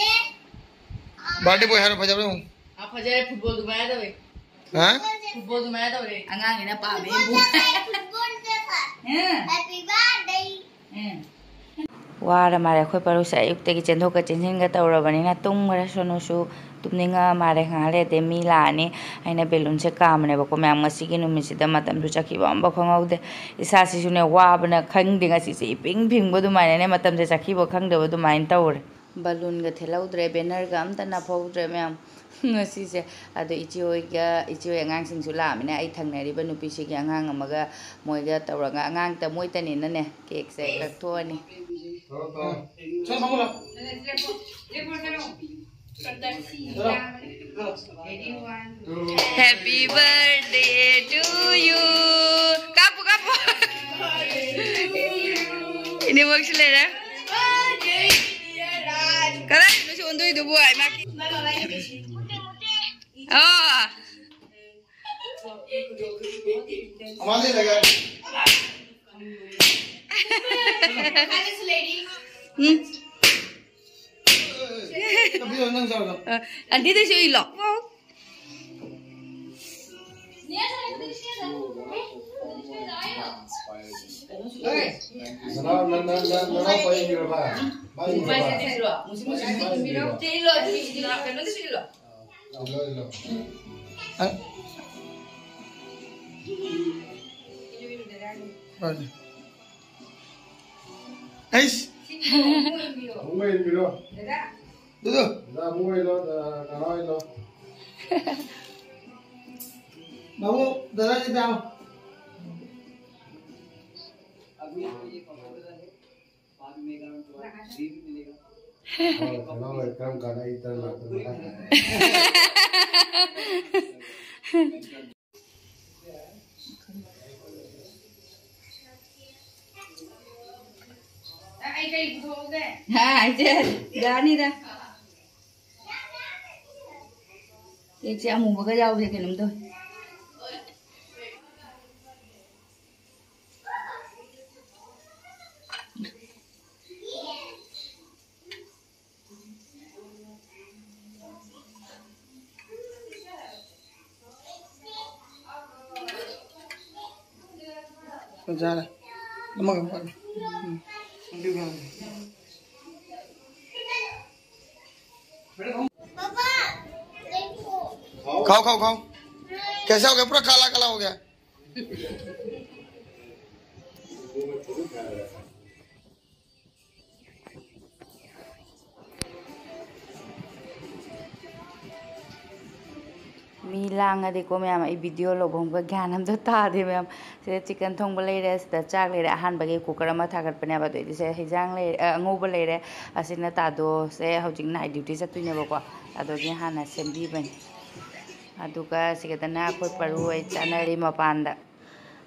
ꯕꯥꯔꯗꯦ ꯕꯣꯏ ꯍꯥꯏꯔꯣ, ꯐꯖꯕ꯭ꯔꯣ ꯌꯦꯡꯉꯨ꯫ ꯑꯥ, ꯐꯖꯔꯦ, ꯐꯨꯠꯕꯣꯜ ꯑꯗꯨꯃꯥꯏꯅ ꯇꯧꯋꯦ꯫ ꯍꯥ? ꯐꯨꯠꯕꯣꯜ ꯑꯗꯨꯃꯥꯏꯅ ꯇꯧꯔꯦ꯫ ꯑꯉꯥꯡꯒꯤꯅ ꯄꯥꯝꯃꯦ꯫ ꯐꯨꯠꯕꯣꯜ ꯆꯠꯄ꯫ ꯍꯥ? ꯍꯦꯄꯤ ꯕꯥꯔꯗꯦ꯫ ꯍꯥ? ꯋꯥꯔ ꯃꯥꯜꯂꯦ ꯑꯩꯈꯣꯏ ꯄꯔꯨꯁꯦ, ꯑꯌꯨꯛꯇꯒꯤ ꯆꯦꯟꯊꯣꯛꯀ ꯆꯦꯟꯁꯤꯟꯒ ꯇꯧꯔꯕꯅꯤꯅ ꯇꯨꯝꯈ꯭ꯔꯦ꯫ ꯁꯣꯅꯨꯁꯨ ꯇꯨꯝꯅꯤꯡꯉ ꯃꯥꯜꯂꯦ, ꯉꯥꯏꯍꯥꯛ ꯂꯩꯔꯗꯤ ꯃꯤ ꯂꯥꯛꯑꯅꯤ꯫ ꯑꯩꯅ ꯕꯦꯂꯨꯟꯁꯦ ꯀꯥꯝꯕꯅꯦꯕꯀꯣ ꯃꯌꯥꯝ, ꯉꯁꯤꯒꯤ ꯅꯨꯃꯤꯠꯁꯤꯗ ꯃꯇꯝꯁꯨ ꯆꯠꯈꯤꯕ ꯑꯝꯐꯥꯎ ꯈꯪꯍꯧꯗꯦ꯫ ꯏꯁꯥꯁꯤꯁꯨꯅꯦ ꯋꯥꯕꯅ ꯈꯪꯗꯦ, ꯉꯁꯤꯁꯦ ꯏꯄꯤꯡ ꯐꯤꯡꯕ ꯑꯗꯨꯃꯥꯏꯅꯅꯦ ꯃꯇꯝꯁꯦ ꯆꯠꯈꯤꯕ ꯈꯪꯗꯕ ꯑꯗꯨꯃꯥꯏꯅ ꯇꯧꯔꯦ꯫ ꯕꯦꯂꯨꯟꯒ ꯊꯦꯠꯍꯧꯗ꯭ꯔꯦ, ꯕꯦꯅꯔꯒ ꯑꯝꯇ ꯅꯞꯍꯧꯗ꯭ꯔꯦ ꯃꯌꯥꯝ꯫ ꯉꯁꯤꯁꯦ꯫ ꯑꯗꯣ ꯏꯆꯦ ꯍꯣꯏꯒ, ꯏꯆꯦ ꯍꯣꯏ ꯑꯉꯥꯡꯁꯤꯡꯁꯨ ꯂꯥꯛꯑꯃꯤꯅ ꯑꯩ ꯊꯪꯅꯔꯤꯕ ꯅꯨꯄꯤꯁꯤꯒꯤ ꯑꯉꯥꯡ ꯑꯃꯒ ꯃꯣꯏꯒ ꯇꯧꯔꯒ, ꯑꯉꯥꯡꯇ ꯃꯣꯏꯇꯅꯤꯅꯅꯦ ꯀꯦꯛꯁꯦ ꯀꯛꯊꯣꯛꯑꯅꯤ꯫ Happy birthday to you. ꯀꯥꯞꯄꯨ, ꯀꯥꯞꯄꯨ꯫ ꯏꯅꯦꯃꯛꯁꯨ ꯂꯩꯔꯦ꯫ ꯀꯗꯥꯏꯗꯅꯣ ꯁꯤ ꯑꯣꯟꯗꯣꯏꯗꯨꯕꯨ? ꯑꯩ ꯃꯥ-, ꯑꯣ꯫ ꯎꯝ꯫ ꯑ, ꯑꯟꯇꯤꯗꯁꯨ ꯏꯜꯂꯣ꯫ ꯅꯅꯥꯎ-, ꯅ-, ꯅ-, ꯅ-, ꯅꯅꯥꯎꯄꯥ ꯏꯜꯂꯤꯔꯕ? ꯃꯥꯏ ꯁꯤꯜꯂꯣ, ꯃꯨꯁꯤ ꯃꯨꯁꯤ ꯁꯤꯜꯂꯣ꯫ ꯁꯤꯜꯂꯣ, ꯑꯗꯨꯗꯤ ꯁꯤꯜꯂꯣ, ꯀꯩꯅꯣꯗ ꯁꯤꯜꯂꯣ꯫ ꯁꯤꯜꯂꯣ, ꯁꯤꯜꯂꯣ꯫ ꯑ-, ꯍꯣꯏꯅꯦ꯫ ꯑꯩꯁ꯫ ꯑꯃꯨꯛ ꯌꯦꯡꯕꯤꯔꯣ꯫ ꯗꯨꯗꯨ꯫ ꯗꯥ ꯑꯃꯨꯛ ꯌꯦꯡꯂꯣ, ꯗꯥ ꯀꯅꯥ ꯌꯦꯡꯂꯣ꯫ ꯃꯥꯃꯨ, ꯗꯥꯗꯥꯒꯤ ꯗꯥꯎ꯫ ꯍꯣꯏ, ꯀꯩꯅꯣ ꯂꯩ, ꯀꯔꯝ ꯀꯥꯟꯗ ꯑꯩ ꯇꯔꯟ ꯂꯥꯛꯇꯣꯏꯅꯣ? ꯍꯥ, ꯏꯆꯦ, ꯌꯥꯅꯤꯗ꯫ ꯀꯦꯛꯁꯦ ꯑꯃꯨꯕꯒ ꯌꯥꯎꯕꯁꯦ ꯀꯩꯅꯣꯝ ꯇꯧꯋꯦ꯫ ꯌꯥꯔꯦ꯫ ꯑꯃꯒ ꯑꯃꯒ꯫ ꯎꯝ꯫ खाओ, खाओ, खाओ। कैसा हो गया? पूरा काला काला हो गया। ꯃꯤ ꯂꯥꯡꯉꯗꯤꯀꯣ ꯃꯌꯥꯝ, ꯑꯩ video ꯂꯧꯕꯝꯒ ꯒ꯭ꯌꯥꯟ ꯑꯝꯇ ꯇꯥꯗꯦ ꯃꯌꯥꯝ꯫ ꯁꯤꯗ chicken ꯊꯣꯡꯕ ꯂꯩꯔꯦ, ꯁꯤꯗ ꯆꯥꯛ ꯂꯩꯔꯦ꯫ ꯑꯍꯥꯟꯕꯒꯤ cooker ꯑꯃ ꯊꯥꯒꯠꯄꯅꯦꯕ, ꯑꯗꯩꯗꯤ ꯁꯤꯗ ꯍꯤꯟꯖꯥꯡ ꯂꯩꯔꯦ, ꯑ, ꯑꯉꯧꯕ ꯂꯩꯔꯦ꯫ ꯑꯁꯤꯅ ꯇꯥꯗꯣꯁꯦ ꯍꯧꯖꯤꯛ night duty ꯆꯠꯇꯣꯏꯅꯦꯕꯀꯣ, ꯑꯗꯨꯒꯤ ꯍꯥꯟꯅ ꯁꯦꯝꯕꯤꯕꯅꯤ꯫ ꯑꯗꯨꯒ ꯁꯤꯒꯗꯅ ꯑꯩꯈꯣꯏ ꯄꯔꯨ ꯍꯣꯏ ꯆꯥꯅꯔꯤ ꯃꯄꯥꯟꯗ꯫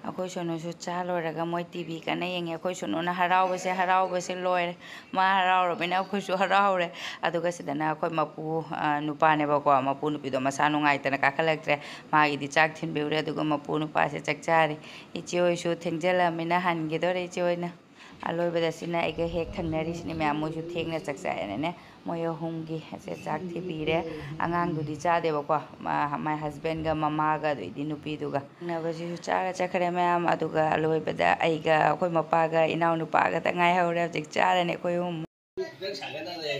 ꯑꯩꯈꯣꯏ ꯁꯣꯅꯨꯁꯨ ꯆꯥ ꯂꯣꯏꯔꯒ ꯃꯣꯏ TV ꯀꯟꯅ ꯌꯦꯡꯉꯤ꯫ ꯑꯩꯈꯣꯏ ꯁꯣꯅꯨꯅ ꯍꯔꯥꯎꯕꯁꯦ, ꯍꯔꯥꯎꯕꯁꯦ ꯂꯣꯏꯔꯦ꯫ ꯃꯥ ꯍꯔꯥꯎꯔꯕꯅꯤꯅ ꯑꯩꯈꯣꯏꯁꯨ ꯍꯔꯥꯎꯔꯦ꯫ ꯑꯗꯨꯒ ꯁꯤꯗꯅ ꯑꯩꯈꯣꯏ ꯃꯄꯨ, ꯑ, ꯅꯨꯄꯥꯅꯦꯕꯀꯣ꯫ ꯃꯄꯨ ꯅꯨꯄꯤꯗꯣ ꯃꯁꯥ ꯅꯨꯡꯉꯥꯏꯇꯅ ꯀꯥꯈꯠꯂꯛꯇ꯭ꯔꯦ꯫ ꯃꯥꯒꯤꯗꯤ ꯆꯥꯛ ꯊꯤꯟꯕꯤꯔꯨꯔꯦ꯫ ꯑꯗꯨꯒ ꯃꯄꯨ ꯅꯨꯄꯥꯁꯦ ꯆꯥꯛ ꯆꯥꯔꯤ꯫ ꯏꯆꯦ ꯍꯣꯏꯁꯨ ꯊꯦꯡꯖꯤꯜꯂꯃꯤꯅ ꯍꯟꯈꯤꯗꯣꯔꯦ ꯏꯆꯦ ꯍꯣꯏꯅ꯫ ꯑꯂꯣꯏꯕꯗ ꯁꯤꯅ ꯑꯩꯒ ꯍꯦꯛ ꯊꯪꯅꯔꯤꯁꯤꯅꯦ ꯃꯌꯥꯝ, ꯃꯣꯏꯁꯨ ꯊꯦꯡꯅ ꯆꯥꯛ ꯆꯥꯏꯌꯦꯅꯅꯦ꯫ ꯃꯣꯏ ꯑꯍꯨꯝꯒꯤ ꯑꯁꯦ ꯆꯥꯛ ꯊꯤꯕꯤꯔꯦ꯫ ꯑꯉꯥꯡꯗꯨꯗꯤ ꯆꯥꯗꯦꯕꯀꯣ꯫ ꯃꯥ, my husbandꯒ ꯃꯃꯥꯒ ꯑꯗꯩꯗꯤ ꯅꯨꯄꯤꯗꯨꯒ꯫ ꯊꯪꯅꯕꯁꯤꯁꯨ ꯆꯥꯔ ꯆꯠꯈ꯭ꯔꯦ ꯃꯌꯥꯝ꯫ ꯑꯗꯨꯒ ꯑꯂꯣꯏꯕꯗ ꯑꯩꯒ ꯑꯩꯈꯣꯏ ꯃꯄꯥꯒ ꯏꯅꯥꯎꯅꯨꯄꯥꯒ ꯉꯥꯏꯍꯧꯔꯦ꯫ ꯍꯧꯖꯤꯛ ꯆꯥꯔꯅꯤ ꯑꯩꯈꯣꯏ ꯑꯍꯨꯝ꯫ ꯈꯤꯇꯪ ꯁꯥꯒꯠꯅꯔꯦ꯫